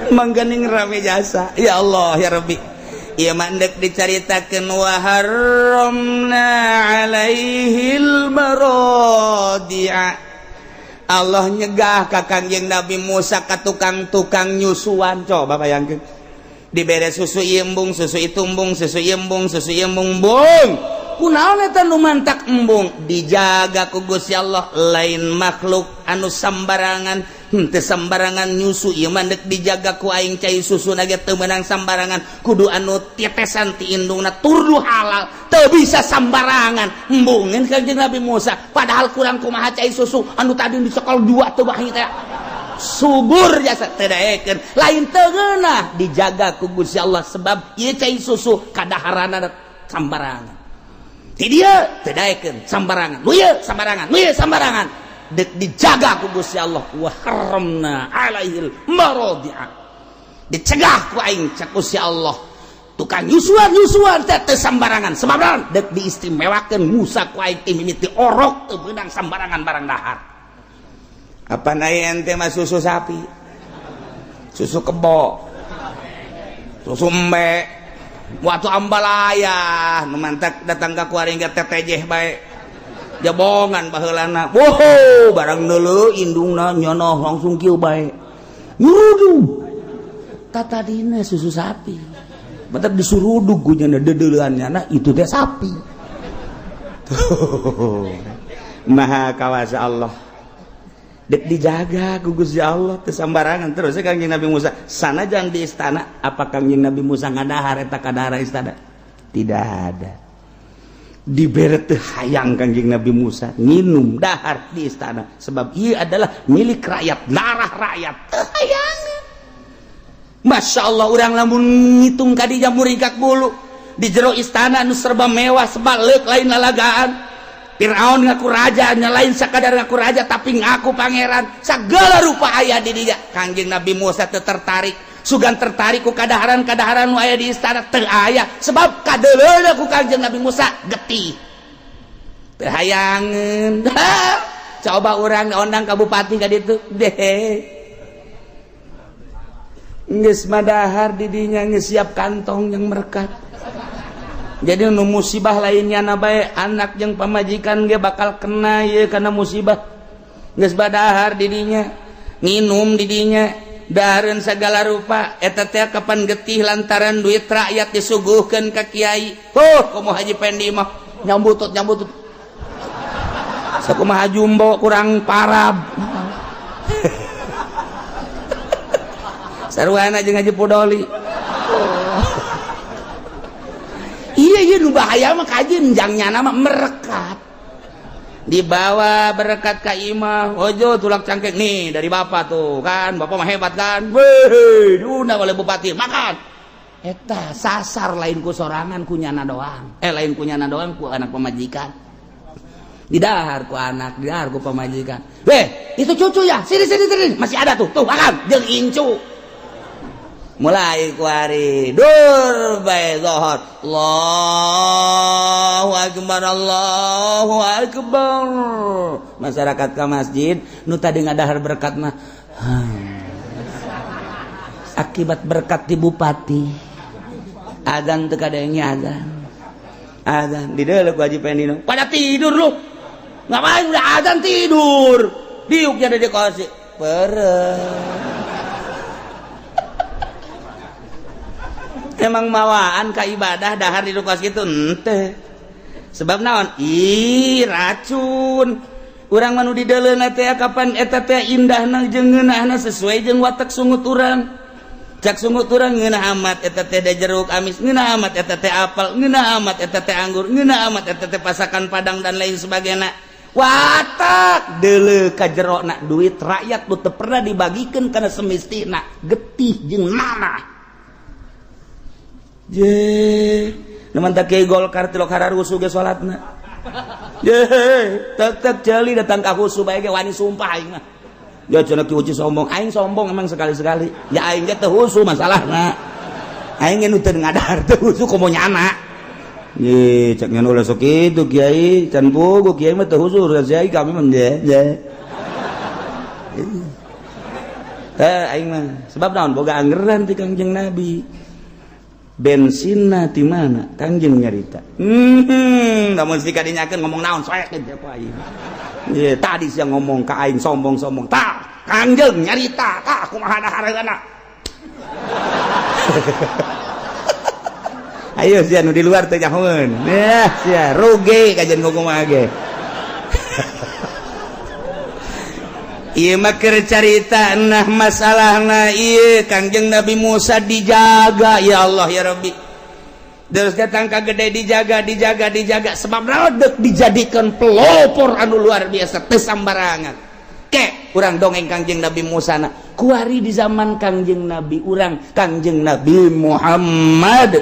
Mangganing rame jasa. Ya Allah ya Rabbi. Ieu mah deuk dicaritakeun wa harramna alaihil maradi'a. Allah nyegah ka Kangjeng Nabi Musa ka tukang-tukang nyusuan. Coba bayangkeun. Dibere susu ieu embung, susu itu embung, susu ieu embung, susu ieu embung, embung. Kunaon eta nu mantak embung? Dijaga ku Gusti Allah, lain makhluk anu sambarangan, henteu sambarangan nyusu ieu mah deuk dijaga ku aing cai susuna ge teu meunang sambarangan, kudu anu tetesan ti indungna turdu halal, teu bisa sambarangan. Embungeun Kangjeng Nabi Musa, padahal kurang kumaha cai susu anu tadi dicekel dua teu bahi teh. Subur jasa teu daekeun, lain teu ngeunah dijaga ku Gusti Allah sebab ieu cai susu kadaharanna sambarangan. Ti dieu teu daekeun sambarangan, nu ieu sambarangan, nu ieu sambarangan. Deuk dijaga ku Gusti Allah wa harramna alaihil maradi'a. Dicegah ku aing cak Gusti Allah. Tukang nyusuan-nyusuan teh teu sambarangan sebab naon? Deuk diistimewakeun Musa ku aing ti mimiti orok teu meunang sambarangan barang dahar. Apa aya ente mah susu sapi, susu kebo, susu embe, waktu ambalaya nu mantak datang ka kuari ge tetejeh bae jabongan baheulana. Wow, barang deuleu indungna nyonoh langsung kieu bae. Nyurudug. Tatadina susu sapi. Bentar disurudug ku nya deudeuleun nyana itu teh sapi. Tuh. Maha kawasa Allah. Dek dijaga ku Gusti Allah teu sambarangan terus Kangjeng Nabi Musa sanajan di istana apa Kangjeng Nabi Musa ngadahar eta kadahara istana tidak ada dibere teu hayang Kangjeng Nabi Musa nginum dahar di istana sebab ieu adalah milik rakyat darah rakyat teu hayang. Masya Allah urang lamun ngitung ka dinya muringkak bulu di jero istana nu serba mewah sebalik lain lalagaan. Fir'aun ngaku raja, lain sakadar ngaku raja tapi ngaku pangeran. Segala rupa aya di dinya. Kangjeng Nabi Musa teu tertarik, sugan tertarik ku kadaharan-kadaharan nu aya di istana teu aya sebab kadeuleuna ku Kangjeng Nabi Musa getih. Teu hayangeun. Coba urang ondang ka bupati ka ditu deh. Geus madahar di dinya geus siap kantong yang merekat. Jadi nu musibah lainnya na bae anak jeung pamajikan ge bakal kena ieu kana musibah. Geus badahar di dinya, nginum di dinya, dahareun sagala rupa eta teh kapan getih lantaran duit rakyat disuguhkeun ka kiai. Huh, komo Haji Pendi mah nyambutut-nyambutut. Sakumaha jumbo kurang parab. Sarwana jeung Haji Pudoli. Oh. Iya iya, nu bahaya mah kajeun jang nyana mah merekat. Dibawa berkat ka imah, ojo tulak cangkek nih dari bapak tuh kan, bapak mah hebat kan. Weh, diundang oleh bupati, makan. Eta sasar lain ku sorangan, ku nyana doang. Eh, lain ku nyana doang, ku anak pemajikan. Didahar ku anak, didahar ku pemajikan. Weh, itu cucu ya, sini sini sini, masih ada tuh, tuh makan, jeung incu. Mulai kuari dur bae zohor, Allahu akbar, Allahu akbar, masyarakat ke masjid nu tadi ngadahar berkat mah akibat berkat di bupati, azan teu kadenge, azan azan di deuleu ku Haji Pendino, pada tidur lu, ngapain udah azan tidur, diuknya di kosi pere. Emang mawaan ka ibadah dahar di kos gitu ente, sebab naon? Ih, racun. Urang mah nu di deuleuna teh kapan eta teh indahna jeung ngeunahna sesuai jeung watak sungut urang. Cak sungut urang ngeunah amat eta teh jeruk amis, ngeunah amat eta teh apel, ngeunah amat eta teh anggur, ngeunah amat eta teh pasakan padang dan lain sebagainya. Watak deuleu ka jerona duit rakyat nu teu pernah dibagikeun kana semestina, getih jeung nanah. Je, nu mantak kiai Golkar tilok hararusuh ge salatna. Je, tek jeli datang ka khusu bae ge wani sumpah aing mah. Ya cenah Ki Uci sombong, aing sombong emang sekali-sekali. Ya aing ge teu khusu masalahna. Aing ge nu teu ngadahar teu khusu komo nyana. Ye, cek nyan ulah sok kitu kiai, can puguh kiai mah teu khusu, kiai kami mah je. Je. Eh, aing mah sebab naon, boga anggeran ti Kangjeng Nabi. Bensinna ti mana? Kangjeng nyarita. Lamun si kadinyakeun ngomong naon soek teh ku aing. Ye, tadi sia ngomong ka aing sombong-sombong. Tah, Kangjeng nyarita, tah kumaha dahareunana. Ayo sia nu di luar teh nyahoeun. Ya, sia rugi kajian kumaha ge. Ieu mah keur carita nah masalahna ieu Kangjeng Nabi Musa dijaga, ya Allah ya Rabbi. Terus datang ka gede dijaga dijaga dijaga sebab naon, deuk dijadikan pelopor anu luar biasa teu sambarangan. Ke urang dongeng Kangjeng Nabi Musa na kuari di zaman Kangjeng Nabi urang Kangjeng Nabi Muhammad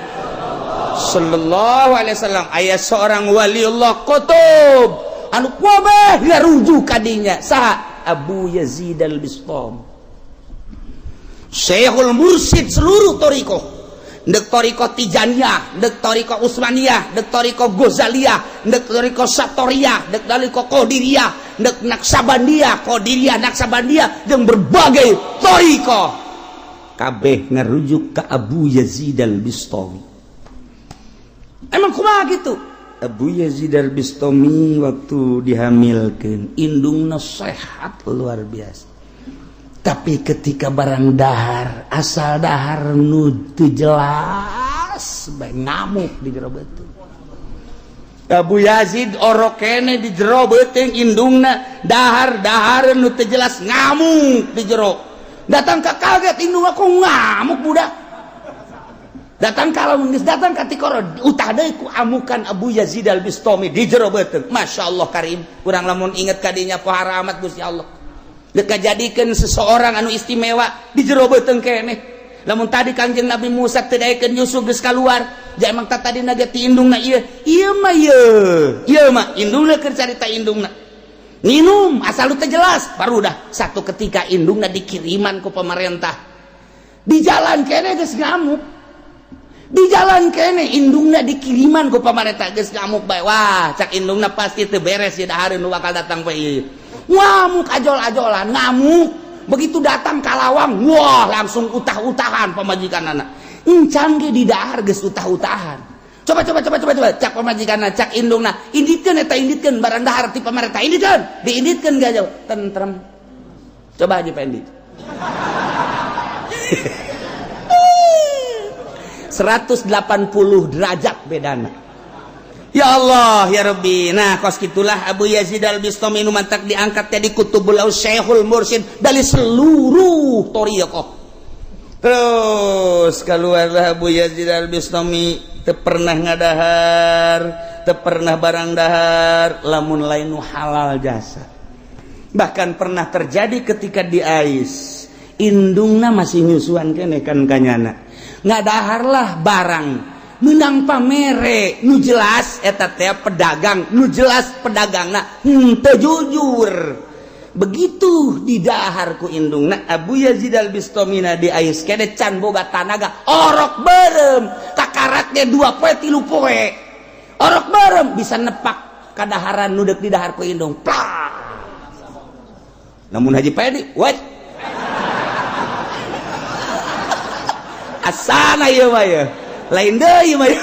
sallallahu alaihi wasallam aya seorang waliullah qutub anu kabeh ngarujuk ka dinya, saha? Abu Yazid Al-Bistami, Syekhul Mursyid seluruh thoriqoh, ndek thoriqoh Tijaniyah, ndek thoriqoh Utsmaniyah, ndek thoriqoh Ghazaliyah, ndek thoriqoh Satoriyah, ndek thoriqoh Qadiriyah, ndek Naksabandiyah, Qadiriyah, Naksabandiyah, jeung berbagai thoriqoh kabeh ngarujuk ka Abu Yazid Al-Bistami. Emang kumaha gitu? Abu Yazid Al-Bistami waktu dihamilkan indungna sehat luar biasa, tapi ketika barang dahar asal dahar nu teu jelas bae ngamuk di jero beuteung. Abu Yazid orok kene di jero beuteung indungna, dahar dahar nu teu jelas ngamuk di jero. Datang ka kaget indung, aku ngamuk budak. Datang kalau geus datang ka tikoro utah deui ku amukan Abu Yazid Al-Bistami di jero beuteung. Masya Allah karim, urang lamun inget ka dinya pohara amat Gusti Allah. Deuk kajadikeun seseorang anu istimewa di jero beuteung keneh. Lamun tadi Kangjeng Nabi Musa teu daekeun Yusuf geus kaluar, ja emang tadi tadina ge ti indungna ieu. Ieu mah ieu. Ieu mah indungna keur carita indungna. Minum asal lu teu jelas, baru dah satu ketika indungna dikiriman ku pemerintah. Di jalan keneh geus ngamuk. Di jalan kene indungna dikiriman ku pamarentah geus ngamuk bae. Wah, cak indungna pasti teu beres ya dahareun nu bakal datang bae ieu. Ngamuk ajol-ajolan, ngamuk. Begitu datang ka lawang, wah langsung utah-utahan pamajikanana. Encan ge di dahar geus utah-utahan. Coba coba coba coba coba cak pamajikanna, cak indungna, inditkeun eta, inditkeun barang dahar ti pamarentah, inditkeun, diinditkeun ga jauh, tentrem. Coba aja Pendi. 180 derajat bedana. Ya Allah ya Rabbi. Nah kos gitulah Abu Yazid Al-Bistami nu mantak diangkat jadi kutubul Syekhul Mursyid dari seluruh thoriqoh. Terus keluarlah Abu Yazid Al-Bistami, teu pernah ngadahar, teu pernah barang dahar lamun lain nu halal jasa. Bahkan pernah terjadi ketika di ais, indungna masih nyusuan kene kan kanyana, ngadaharlah barang menang pamere nu jelas eta teh pedagang, nu jelas pedagangna henteu jujur. Begitu didahar ku indungna, Abu Yazid Al-Bistamina di ais kene can boga tanaga, orok berem kakaraknya 2 poe, 3 poe, orok berem bisa nepak kadaharan nu deuk didahar ku indung, plak. Namun Haji Pedi what asana ieu mah ya lain deui mah ya.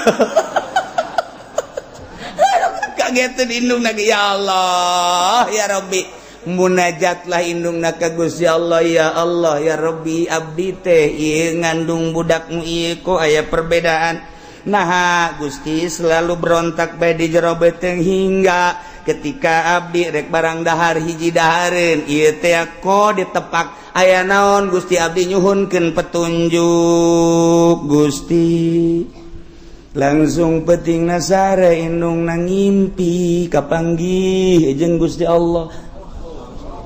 Kagetan indungna, ya Allah ya Rabbi. Munajatlah indungna ka Gusti Allah, ya Allah ya Rabbi, abdi teh ieu ngandung budakmu ieu kok aya perbedaan. Nah Gusti, selalu berontak bae di jero beuteung hingga ketika abdi rek barang dahar hiji dahareun ieu teh kok ditepak aya naon. Gusti, abdi nyuhunkeun petunjuk, Gusti. Langsung penting nasare indung na ngimpi kapanggih jeung Gusti Allah.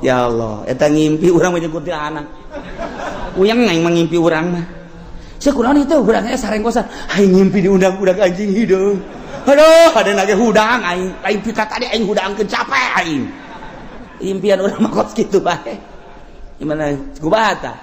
Ya Allah, eta ngimpi urang mah jeung kuntilanak uyang aing mah ngimpi urang mah. Sia kunaon itu urang nya sarengkosan aing ngimpi diundang budak anjing hideung. Aduh, ada nage hudang aing lain pita tadi aing hudangkeun, capek aing. Impian urang mah kos kitu bae. Gimana kumaha tah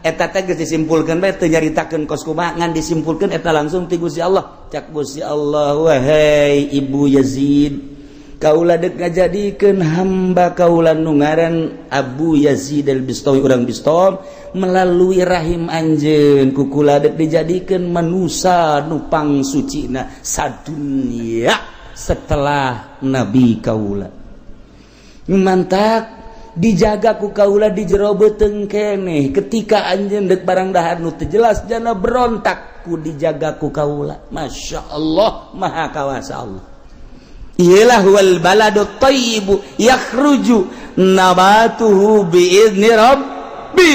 eta teh? Geus disimpulkeun bae, teu nyaritakeun kos kumaha, ngan disimpulkeun eta langsung ti Gusti Allah. Cak Gusti Allah, wahai Ibu Yazid, kaula dek ngajadikeun hamba kaula nu ngaran Abu Yazid Al-Bistami urang Bistom melalui rahim anjeun, ku kula dek dijadikeun manusa nu pangsucina sadunya setelah nabi kaula. Mantak dijaga ku kaula di jero beuteung keneh. Ketika anjeun dek barang dahar nu teu jelas jana berontak, ku dijaga ku kaula. Masya Allah, maha kawasa Allah. Iyalah wal baladu thayyibu yakhruju nabatuhu biizni rabbi.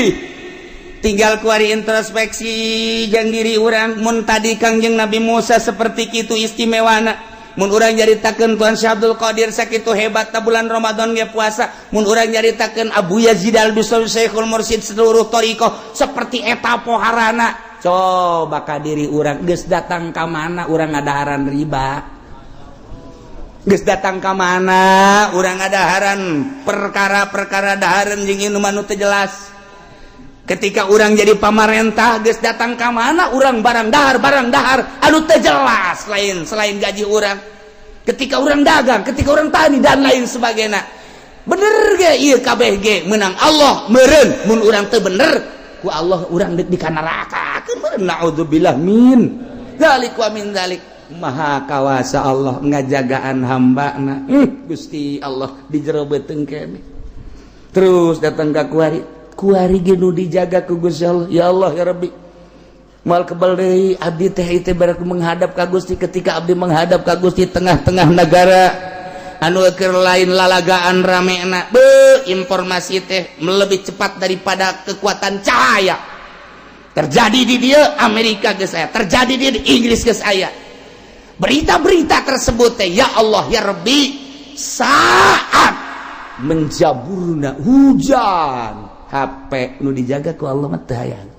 Tinggal kuari introspeksi jang diri urang. Mun tadi Kangjeng Nabi Musa seperti kitu istimewana, mun urang nyaritakeun Tuan Syekh Abdul Qadir sakitu hebat bulan Ramadan ge puasa, mun urang nyaritakeun Abu Yazid Al-Bistami Syekhul Mursyid seluruh thariqah seperti eta poharana, coba ka diri urang, geus datang ka mana urang ngadaharan riba? Geus datang ka mana urang ngadaharan perkara-perkara dahareun jeung inuman nu teu jelas? Ketika urang jadi pamarentah, geus datang ka mana urang barang dahar barang dahar anu teu jelas lain selain gaji urang? Ketika urang dagang, ketika urang tani dan lain sebagainya, bener ge ieu kabeh ge menang Allah meureun. Mun urang teu bener ku Allah urang deuk di neraka meureun. Naudzubillah min dzalik wa min dzalik. Maha kawasa Allah ngajagaan hamba. Gusti Allah di jero beuteung kene. Terus datang ka kuari, kuari ge nu dijaga ku Gusti Allah. Ya Allah ya Rabbi, moal kebal deui abdi teh itu berarti menghadap ka Gusti. Ketika abdi menghadap ka Gusti tengah-tengah negara anu keur lain lalagaan ramena be, informasi teh lebih cepat daripada kekuatan cahaya. Terjadi di dia Amerika geus aya, terjadi di Inggris geus aya berita-berita tersebut teh. Ya Allah ya Rabbi, saat menjaburna hujan, HP nu dijaga ku Allah mah teu hayang.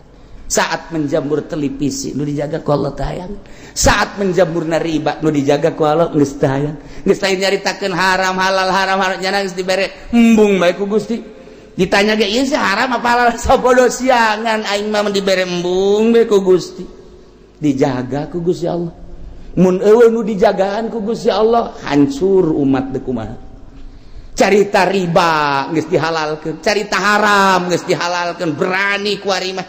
Saat menjamur televisi, nu dijaga ku Allah teu hayang. Saat menjamurna riba, nu dijaga ku Allah geus teu hayang. Geus lain nyaritakeun haram halal, haram halal, nyana geus dibere embung bae ku Gusti. Ditanya ge ieu sih haram apa halal, sabodo siangan aing mah dibere embung bae ku Gusti, dijaga ku Gusti Allah. Mun eueuh nu dijagaan ku Gusti Allah, hancur umat deuk kumaha. Carita riba geus dihalalkeun, carita haram geus dihalalkeun, berani ku ari mah.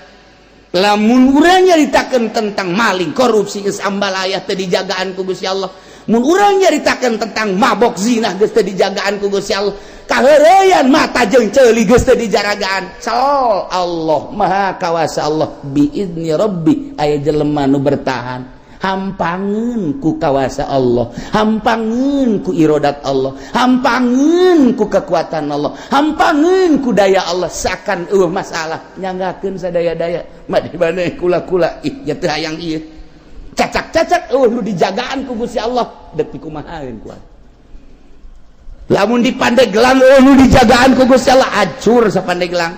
Lamun urang nyaritakeun tentang maling, korupsi, geus ambalaya, teu dijagaan ku Gusti Allah. Mun urang nyaritakeun tentang mabok, zina, geus teu dijagaan ku Gusti Allah. Kaheureuyan mata jeung ceuli geus teu dijaragaan. Sal Allah, maha kawasa Allah. Biizni rabbi aya jelema nu bertahan. Hampangeun ku kawasa Allah, hampangeun ku irodat Allah, hampangeun ku kekuatan Allah, hampangeun ku daya Allah, seakan eueuh masalah, nyanggakeun sadaya-daya. Mah di mana kula-kula ih nya teu hayang ieu. Cacak-cacak eueuh nu dijagaan ku Gusti Allah, deuk dikumahaeun kuat. Lamun di Pandeglang eueuh nu dijagaan ku Gusti Allah, acur sa-Pandeglang.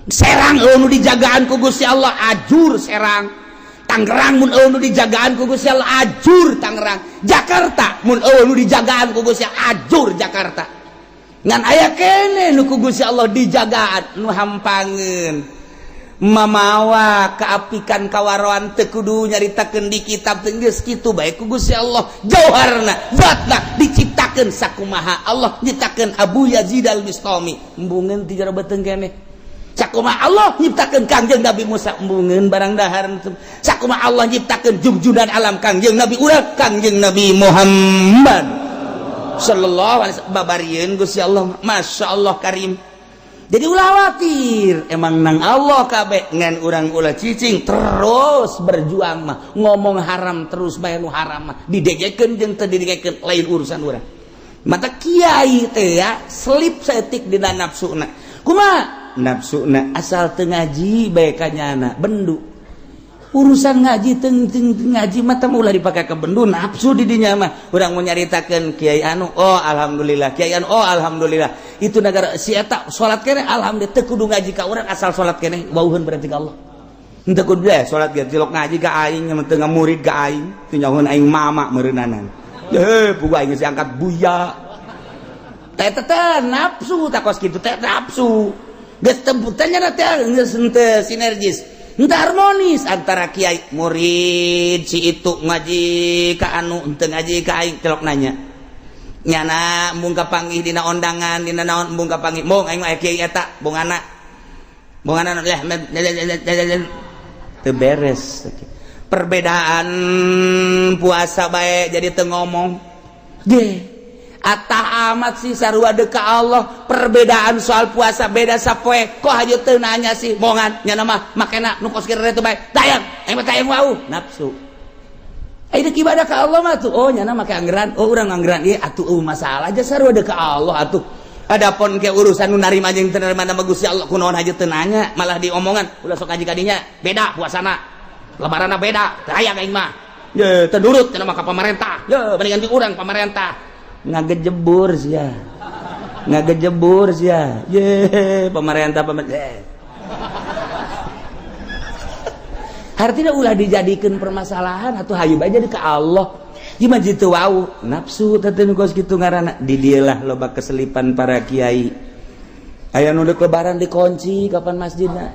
Serang eueuh nu dijagaan ku Gusti Allah, ajur Serang. Tangerang mun eueuh nu dijagaan ku Gusti Allah, ajur Tangerang. Jakarta mun eueuh nu dijagaan ku Gusti Allah, ajur Jakarta. Ngan aya keneh nu ku Gusti Allah dijagaan, nu hampangeun mamawa keapikan kawaroan, teu kudu nyaritakeun di kitab, teu geus kitu bae ku Gusti Allah. Jauharna, zatna diciptakeun sakumaha Allah nyiptakeun Abu Yazid Al-Bistami, embungeun ti jero beuteung keneh. Sakumaha Allah nyiptakeun Kangjeng Nabi Musa, embungeun barang dahar. Sakumaha Allah nyiptakeun jungjunan alam, Kangjeng Nabi urang, Kangjeng Nabi Muhammad sallallahu alaihi wasallam, babarieun Gusti Allah, Masya Allah karim. Jadi ulah khawatir, emang nang Allah kabeh, ngan urang ulah cicing, terus berjuang mah. Ngomong haram terus bae, nu haram mah didegekeun jeung teu didegekeun lain urusan urang. Mata kiai teh ya selip saeutik dina nafsuna. Kumaha nafsuna? Asal teu ngaji bae ka nyana bendu. Urusan ngaji teng teng ngaji mah teh ulah dipake ke bendu nafsu di dinya mah. Urang mau nyaritakeun kiai anu, oh alhamdulillah, kiai anu, oh alhamdulillah, itu negara si eta salat keneh, alhamdulillah. Teu kudu ngaji ka urang, asal salat keneh wauheun berarti ka Allah. Henteu kudu deh salat ge cilok ngaji ka aing, teu murid ka aing, teu nyahoeun aing mama meureunana. Heh, pugu aing geus angkat buya. Teh teh nafsu takos kitu teh nafsu. Geus teu teh geus henteu sinergis. Henteu harmonis antara kiai murid. Si itu ngaji ka anu, henteu ngaji ka aing, celok nanya. Nyana embung kapanggih dina ondangan, dina naon embung kapanggih. Mong aing mah kiai eta, bongana. Bongana leh teu beres. Perbedaan puasa bae jadi teu ngomong. Ge atah amat sih, sarua deuk ka Allah. Perbedaan soal puasa beda sapoe, kok haja teu nanya sih, bongan nyana mah makena nu kos kieu teh bae tayang aing mah tayang wau nafsu. Ayo deuk ibadah ka Allah mah tuh, oh nyana make anggeran, oh urang anggeran ieu atuh, eueuh masalah aja, sarua deuk ka Allah atuh. Adapun ke urusan nu narima jeung teu narima nama Gusti Allah, kunaon haja teu nanya, malah diomongan ulah sok ngaji ka dinya, beda puasana, lebaranna beda, teu hayang aing mah. Ye teu nurut cenah mah ka pamarentah. Ye mendingan di urang pamarentah. Ngagejebur sia, ngagejebur sia. Ye pemerintah, pemerintah. Artinya ulah dijadikan permasalahan atau hayu bae jadi ke Allah. Gimana jitu wau nafsu teh kos kitu ngaranna. Di dieulah loba keselipan para kiai. Aya nu deuk lebaran dikunci kapan masjidna.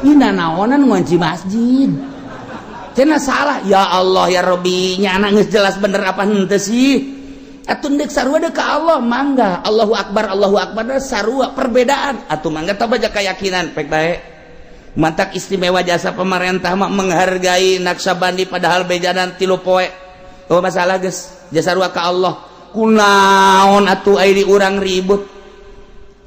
Ih, naonan ngunci masjid? Cenah salah. Ya Allah ya Rabbi, nyana geus jelas bener apa henteu sih? Atuh deuk sarua deuk ka Allah, mangga Allahu akbar, Allahu akbar, sarua. Perbedaan atuh mangga tah baca keyakinan pek bae. Mantak istimewa jasa pemerintah mah menghargai Naksabandi, padahal bejanan 3 poe. Oh masalah geus jasa sarua ka Allah, kunaon atuh ai di urang ribut?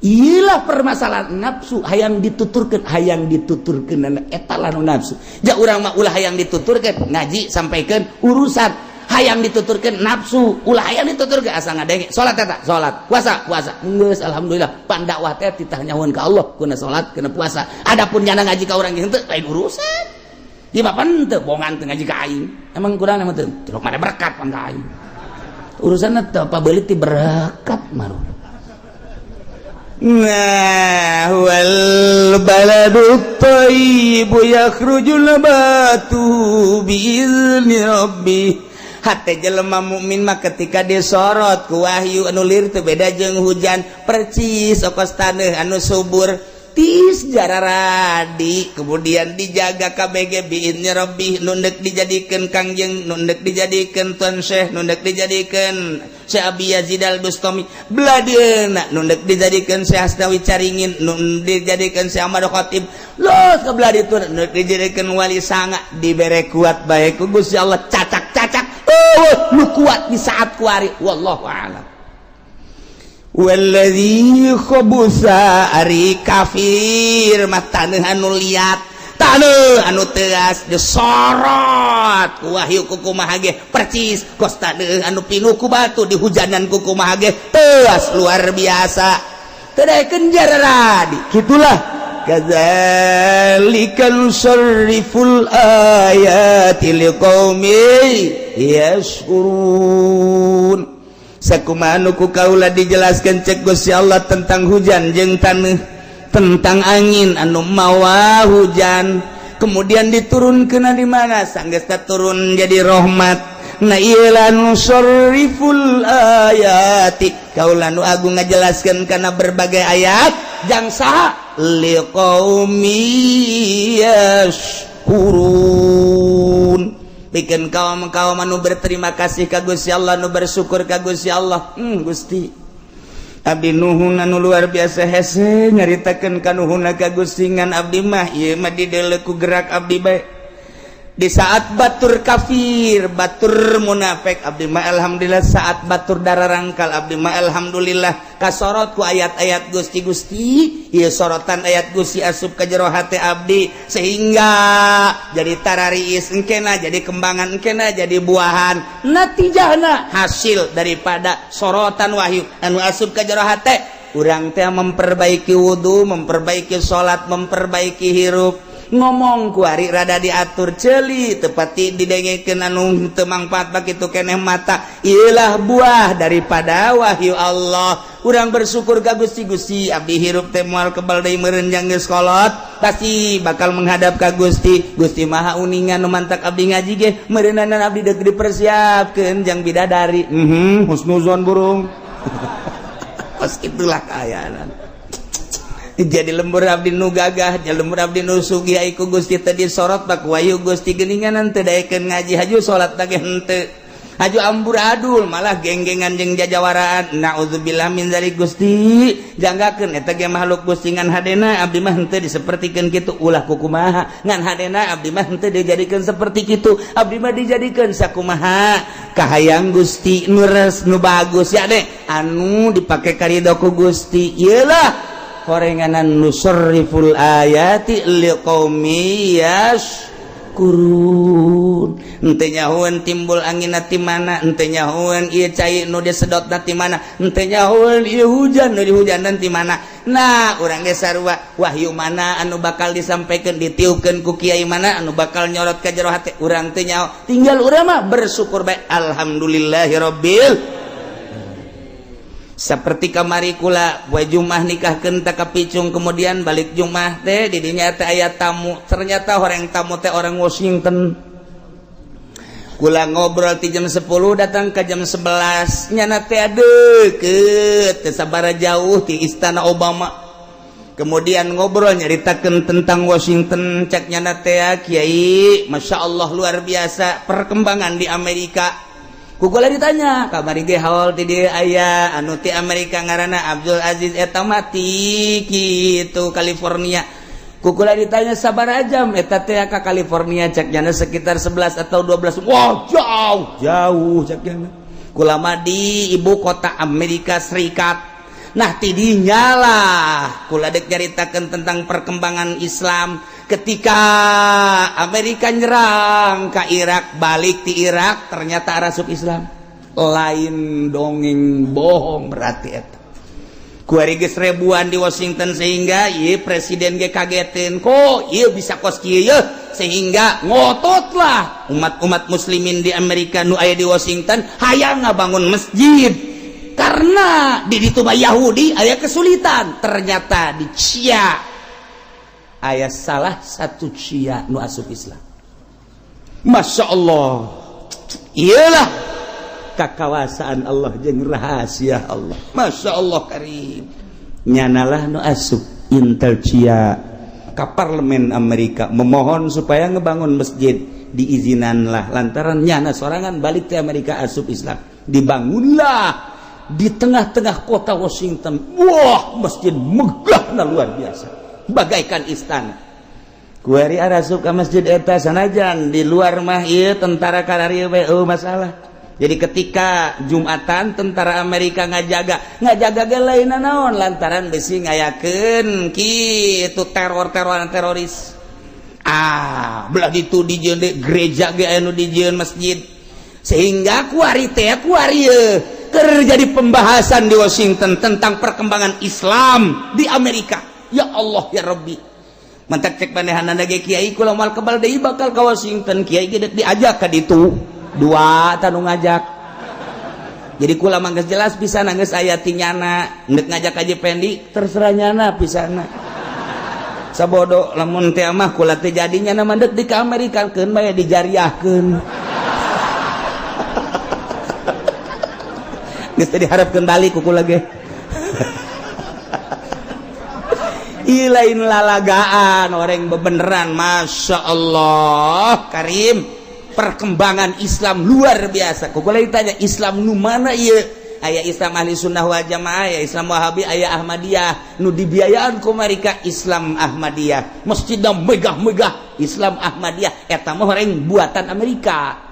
Iyalah permasalahan nafsu, hayang dituturkeun, hayang dituturkeun, eta lah nu nafsu. Ja urang mah ulah hayang dituturkeun, ngaji sampaikan urusan. Hayang dituturkeun nafsu, ulah hayang dituturkeun, asa ngadenge salat eta salat, puasa puasa, geus alhamdulillah. Pan dakwah teh titah nyahoan ka Allah kuna salat, kuna puasa. Adapun nyana ngaji ka urang henteu, lain urusan. Di bapan teu bongan teu ngaji ka aing, emang kurang emang teu cilok mare berkat pan ka aing. Urusan teu pabelit ti berkat maru. Nah, wal baladu thayyibu yakhruju nabatu biizni rabbih. Hate jelema mukmin mah ketika disorot ku wahyu anu lir teu beda jeung hujan, percis okos taneuh anu subur tis jararadi, kemudian dijaga KBG biizni rabbih. Nu deuk dijadikeun kangjeng, nu deuk dijadikeun Tuan Syekh, nu deuk dijadikeun Syekh Abi Yazid Al Bustami beladeuna, nu deuk dijadikeun Syekh Asnawi Caringin, nu dijadikeun Syekh Ahmad Khatib los ke belah ditu, nu deuk dijadikeun Wali Sanga, dibere kuat bae ku Gusti Allah. Cacak-cacak oh nu kuat di saat kuari, wallahu a'lam. Walladzi khabusa, ari kafir mah taneuh anu liat. Taneuh anu teas disorot ku wahyu ku kumaha ge percis kos taneuh anu pinuh ku batu, dihujanan ku kumaha ge teas. Luar biasa, teu daekeun jararadi. Gitulah, kadzalika nusarriful ayati liqaumin yashkurun. Sakumaha nu ku kaula dijelaskan, cek Gusti Allah, tentang hujan jeung taneuh, tentang angin anu mawa hujan, kemudian diturunkeun di mana, sanggeus turun jadi rahmat. Nah, ieu nusarriful ayati, kaula nu agung ngajelaskeun kana berbagai ayat jang saha? Liqaumi yashkurun, bikin kaum kaum anu berterima kasih ka Gusti Allah, nu bersyukur ka Gusti Allah. Gusti, abdi nuhun anu luar biasa. Hese nyaritakeun kanuhunna ka Gusti, ngan abdi mah ieu mah dideuleu ku gerak abdi bae. Di saat batur kafir, batur munafik, abdi mah alhamdulillah. Saat batur darah rangkal, abdi mah alhamdulillah kasorot ku ayat-ayat Gusti. Gusti, ieu sorotan ayat Gusti asup ka jero hate abdi sehingga jadi tarariis engkena, jadi kembangan engkena, jadi buahan. Natijahna, hasil daripada sorotan wahyu anu asup ka jero hate urang teh, memperbaiki wudhu, memperbaiki salat, memperbaiki hirup, ngomong kuari rada diatur, celi tepati didengekeun anu teu mangfaat bagitu keneh mata. Iyalah buah daripada wahyu Allah. Urang bersyukur ka Gusti. Gusti, abdi hirup teh moal kebal deui meureun, jang geus kolot pasti bakal menghadap ka Gusti. Gusti Maha uningan, nu mantak abdi ngaji ge meureunanan abdi deuk dipersiapkeun jang bidadari. Husnuzon burung. Pas itulah kaayaan. Jadi lembur abdi nu gagah, jadi lembur abdi nu sugih ai ku Gusti teh disorot bak wahyu Gusti geuningan, teu daekeun ngaji, haju salat teh henteu, haju amburadul, malah genggengan jeung jajawaraan. Naudzubillah min zalik. Gusti, janggakeun eta ge makhluk Gusti, ngan hadena abdi mah henteu disapertikeun kitu. Ulah kukumaha, ngan hadena abdi mah henteu dijadikeun seperti kitu. Abdi mah dijadikeun sakumaha kahayang Gusti, nu res, nu bagus ya deh, anu dipake karido ku Gusti. Iyalah horenganan nusarriful ayati liqaumi yashkurun. Henteu nyahoeun timbul angin ti mana, henteu nyahoeun ieu cai nu disedot ti mana, henteu nyahoeun ieu hujan nu dihujanan ti mana. Nah, urang ge sarua, wahyu mana anu bakal disampaikan, ditiupkeun ku kiai mana anu bakal nyorot ka jero hate urang, teu nyaho. Tinggal urang mah bersyukur bae, alhamdulillahirabbil. Seperti kamari kula poe Jumat nikahkeun tak kapicung, kemudian balik Jumat teh di dinya teh aya tamu. Ternyata orang tamu teh orang Washington. Kula ngobrol ti jam 10 datang ke jam 11, nyana teh deket, teu sabara jauh ti istana Obama. Kemudian ngobrol, nyaritakeun tentang Washington. Cek nyana teh, "Kiai, Masya Allah, luar biasa perkembangan di Amerika." Ku kula ditanya, kamari ge haul ti dieu aya anu ti Amerika ngaranna Abdul Aziz, eta mati kitu California. Ku kula ditanya, "Sabaraha jam eta teh ka California?" Cek nyana, "Sekitar 11 atau 12." "Wah, jauh jauh," cek nyana. Kula mah di ibu kota Amerika Serikat. Nah, tidinya lah kula dek nyaritakeun tentang perkembangan Islam ketika Amerika nyerang ke Irak, balik di Irak ternyata arasup Islam. Lain dongeng bohong berarti eta. Kuari geus ribuan di Washington, sehingga ieu presiden ge kagetin, kok ieu bisa kos kieu, sehingga ngototlah umat-umat muslimin di Amerika nu aya di Washington hayang ngabangun masjid karena di ditu mah Yahudi aya kesulitan. Ternyata di CIA aya salah satu CIA nu asup Islam. Masya Allah, iyalah kakawasaan Allah jeung rahasia Allah. Masya Allah karim, nyanalah nu asup Intel CIA ka parlemen Amerika memohon supaya ngebangun masjid. Diizinanlah lantaran nyana sorangan balik ke Amerika asup Islam. Dibangunlah di tengah-tengah kota Washington. Wah, masjid megah, luar biasa, bagaikan istana. Kuari arasup ka masjid eta, sanajan di luar mah ieu tentara kararieu bae, oh, masalah. Jadi ketika Jumatan tentara Amerika ngajaga, ngajaga ge lain naon, lantaran besi ngayakeun kitu teror-teroran teroris. Ah, belah ditu dijieun deui gereja ge aya nu dijieun masjid. Sehingga kuari teh kuari keur jadi pembahasan di Washington tentang perkembangan Islam di Amerika. Ya Allah ya Rabbi. Mantak cek manehanana ge kiai kula moal kebal deui bakal ka Washington, kiai ge deuk diajak ka ditu. Dua tanu ngajak. Jadi kula mah geus jelas pisan geus aya ti nyana, ndek ngajak Haji Pendi terserah nyana pisana. Sabodo lamun teh mah kula teh jadinya na mah deuk di ka Amerika keun bae dijariahkeun. Geus teh diharapkeun balik ku kula ge. Ih lain lalagaan orang bebeneran, Masya Allah Karim, perkembangan Islam luar biasa. Ku kula ditanya Islam nu mana ieu? Aya Islam Ahli Sunnah wal Jamaah, aya Islam Wahabi, aya Ahmadiyah. Nu dibiayaan ku mereka Islam Ahmadiyah. Masjidna megah-megah Islam Ahmadiyah eta mah orang buatan Amerika.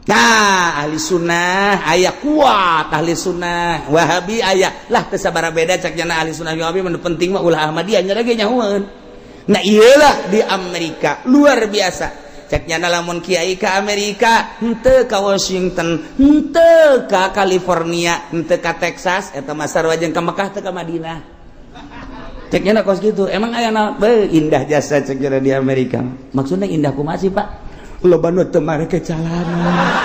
Nah, ahli sunnah aya kuat, ahli sunnah Wahabi aya lah teu sabaraha beda cak jana ahli sunnah Wahabi, nu penting mah ulah Ahmadiyah nya ge nyahoeun. Nah, iyalah di Amerika luar biasa. Cek nyana lamun kiai ka Amerika henteu ka Washington, henteu ka California, henteu ka Texas, eta mah sarua jeung ka Mekah teu ka Madinah. Cek nyana kos kitu. Emang aya naon? Beuh, indah jasa cek nyana di Amerika. Maksudnya indah kumaha sih, Pak? Loba nu teu mareke calana.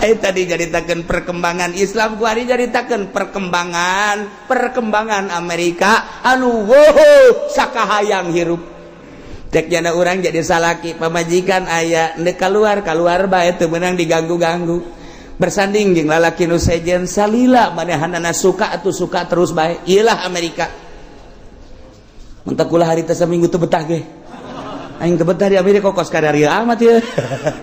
Tadi nyaritakeun perkembangan Islam, kuari nyaritakeun perkembangan Amerika anu wow sakahayang hirup. Cek jana urang jadi salaki pamajikan aya ndek keluar keluar bae teu meunang diganggu-ganggu. Bersanding jeung lalaki nu sejen salila manehanana suka atuh suka terus bae. Iyalah Amerika. Mentak kula harita saminggu teu betah ge. Aing teu betah di Amerika kos kadaria amat ya.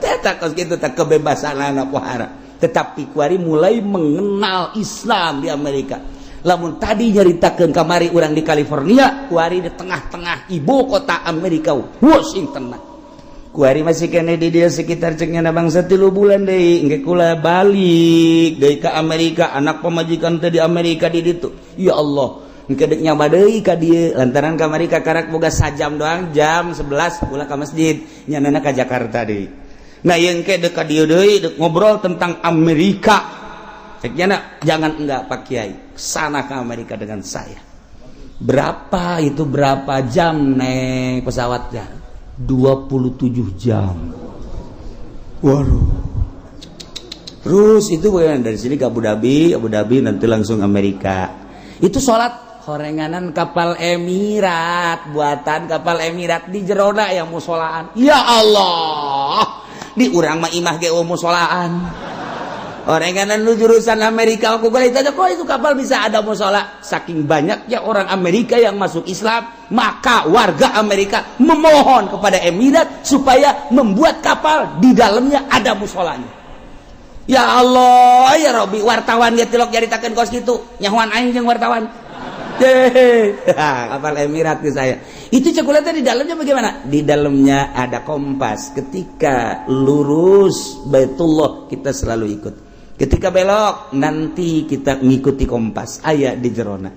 Eta kos kitu teh kebebasan anak pohara. Tetapi kuari mulai mengenal Islam di Amerika. Lamun tadi nyaritakeun kamari urang di California, kuari di tengah-tengah ibu kota Amerika, Washington. Kuari masih kene di dia sekitar cek nyana bangsa 3 bulan deui, engke kula balik deui ka Amerika, anak pamajikan teh di Amerika di ditu. Ya Allah, engke deuk nyaba deui ka dieu lantaran kamari ka karak boga sajam doang, jam 11 kula ka masjid, nyanana ka Jakarta deui. Nah, ieu engke deuk ka dieu deui deuk ngobrol tentang Amerika. Cek nyana, jangan enggak Pak Kiai, sana ke Amerika dengan saya. Berapa itu berapa jam naik pesawatnya? 27 jam. Waduh. Terus itu bagaimana dari sini ke Abu Dhabi, Abu Dhabi nanti langsung Amerika. Itu sholat horenganan kapal Emirat, buatan kapal Emirat di jerona yang musolaan. Ya Allah, di urang mah imah ge musolaan. Orenganan lu jurusan Amerika, aku boleh tanya kok itu kapal bisa ada musola? Saking banyaknya orang Amerika yang masuk Islam, maka warga Amerika memohon kepada Emirat supaya membuat kapal di dalamnya ada musolanya. Ya Allah, ya Robi, wartawan dia tilok nyaritakeun kos kitu, nyahoan aing jeung wartawan. Kapal Emirat ke saya. Itu coklatnya di dalamnya bagaimana? Di dalamnya ada kompas. Ketika lurus Baitullah kita selalu ikut. Ketika belok nanti kita ngikuti kompas. Aya di jerona.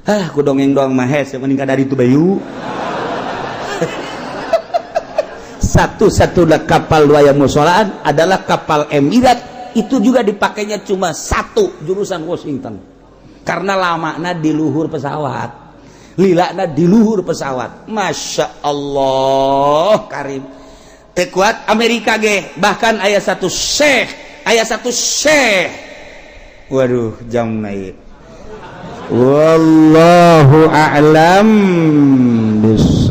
Ah, ku dongeng doang mah hese mending dari itu bayu. Satu-satunya kapal dua yang musolaan adalah kapal Emirat. Itu juga dipakainya cuma satu jurusan Washington. Karena lamana di luhur pesawat, lilana di luhur pesawat. Masya Allah Karim, tekuat Amerika ge. Bahkan ayah satu syekh, ayah satu syekh. Waduh, jam naik. Wallahu a'lam bishawab.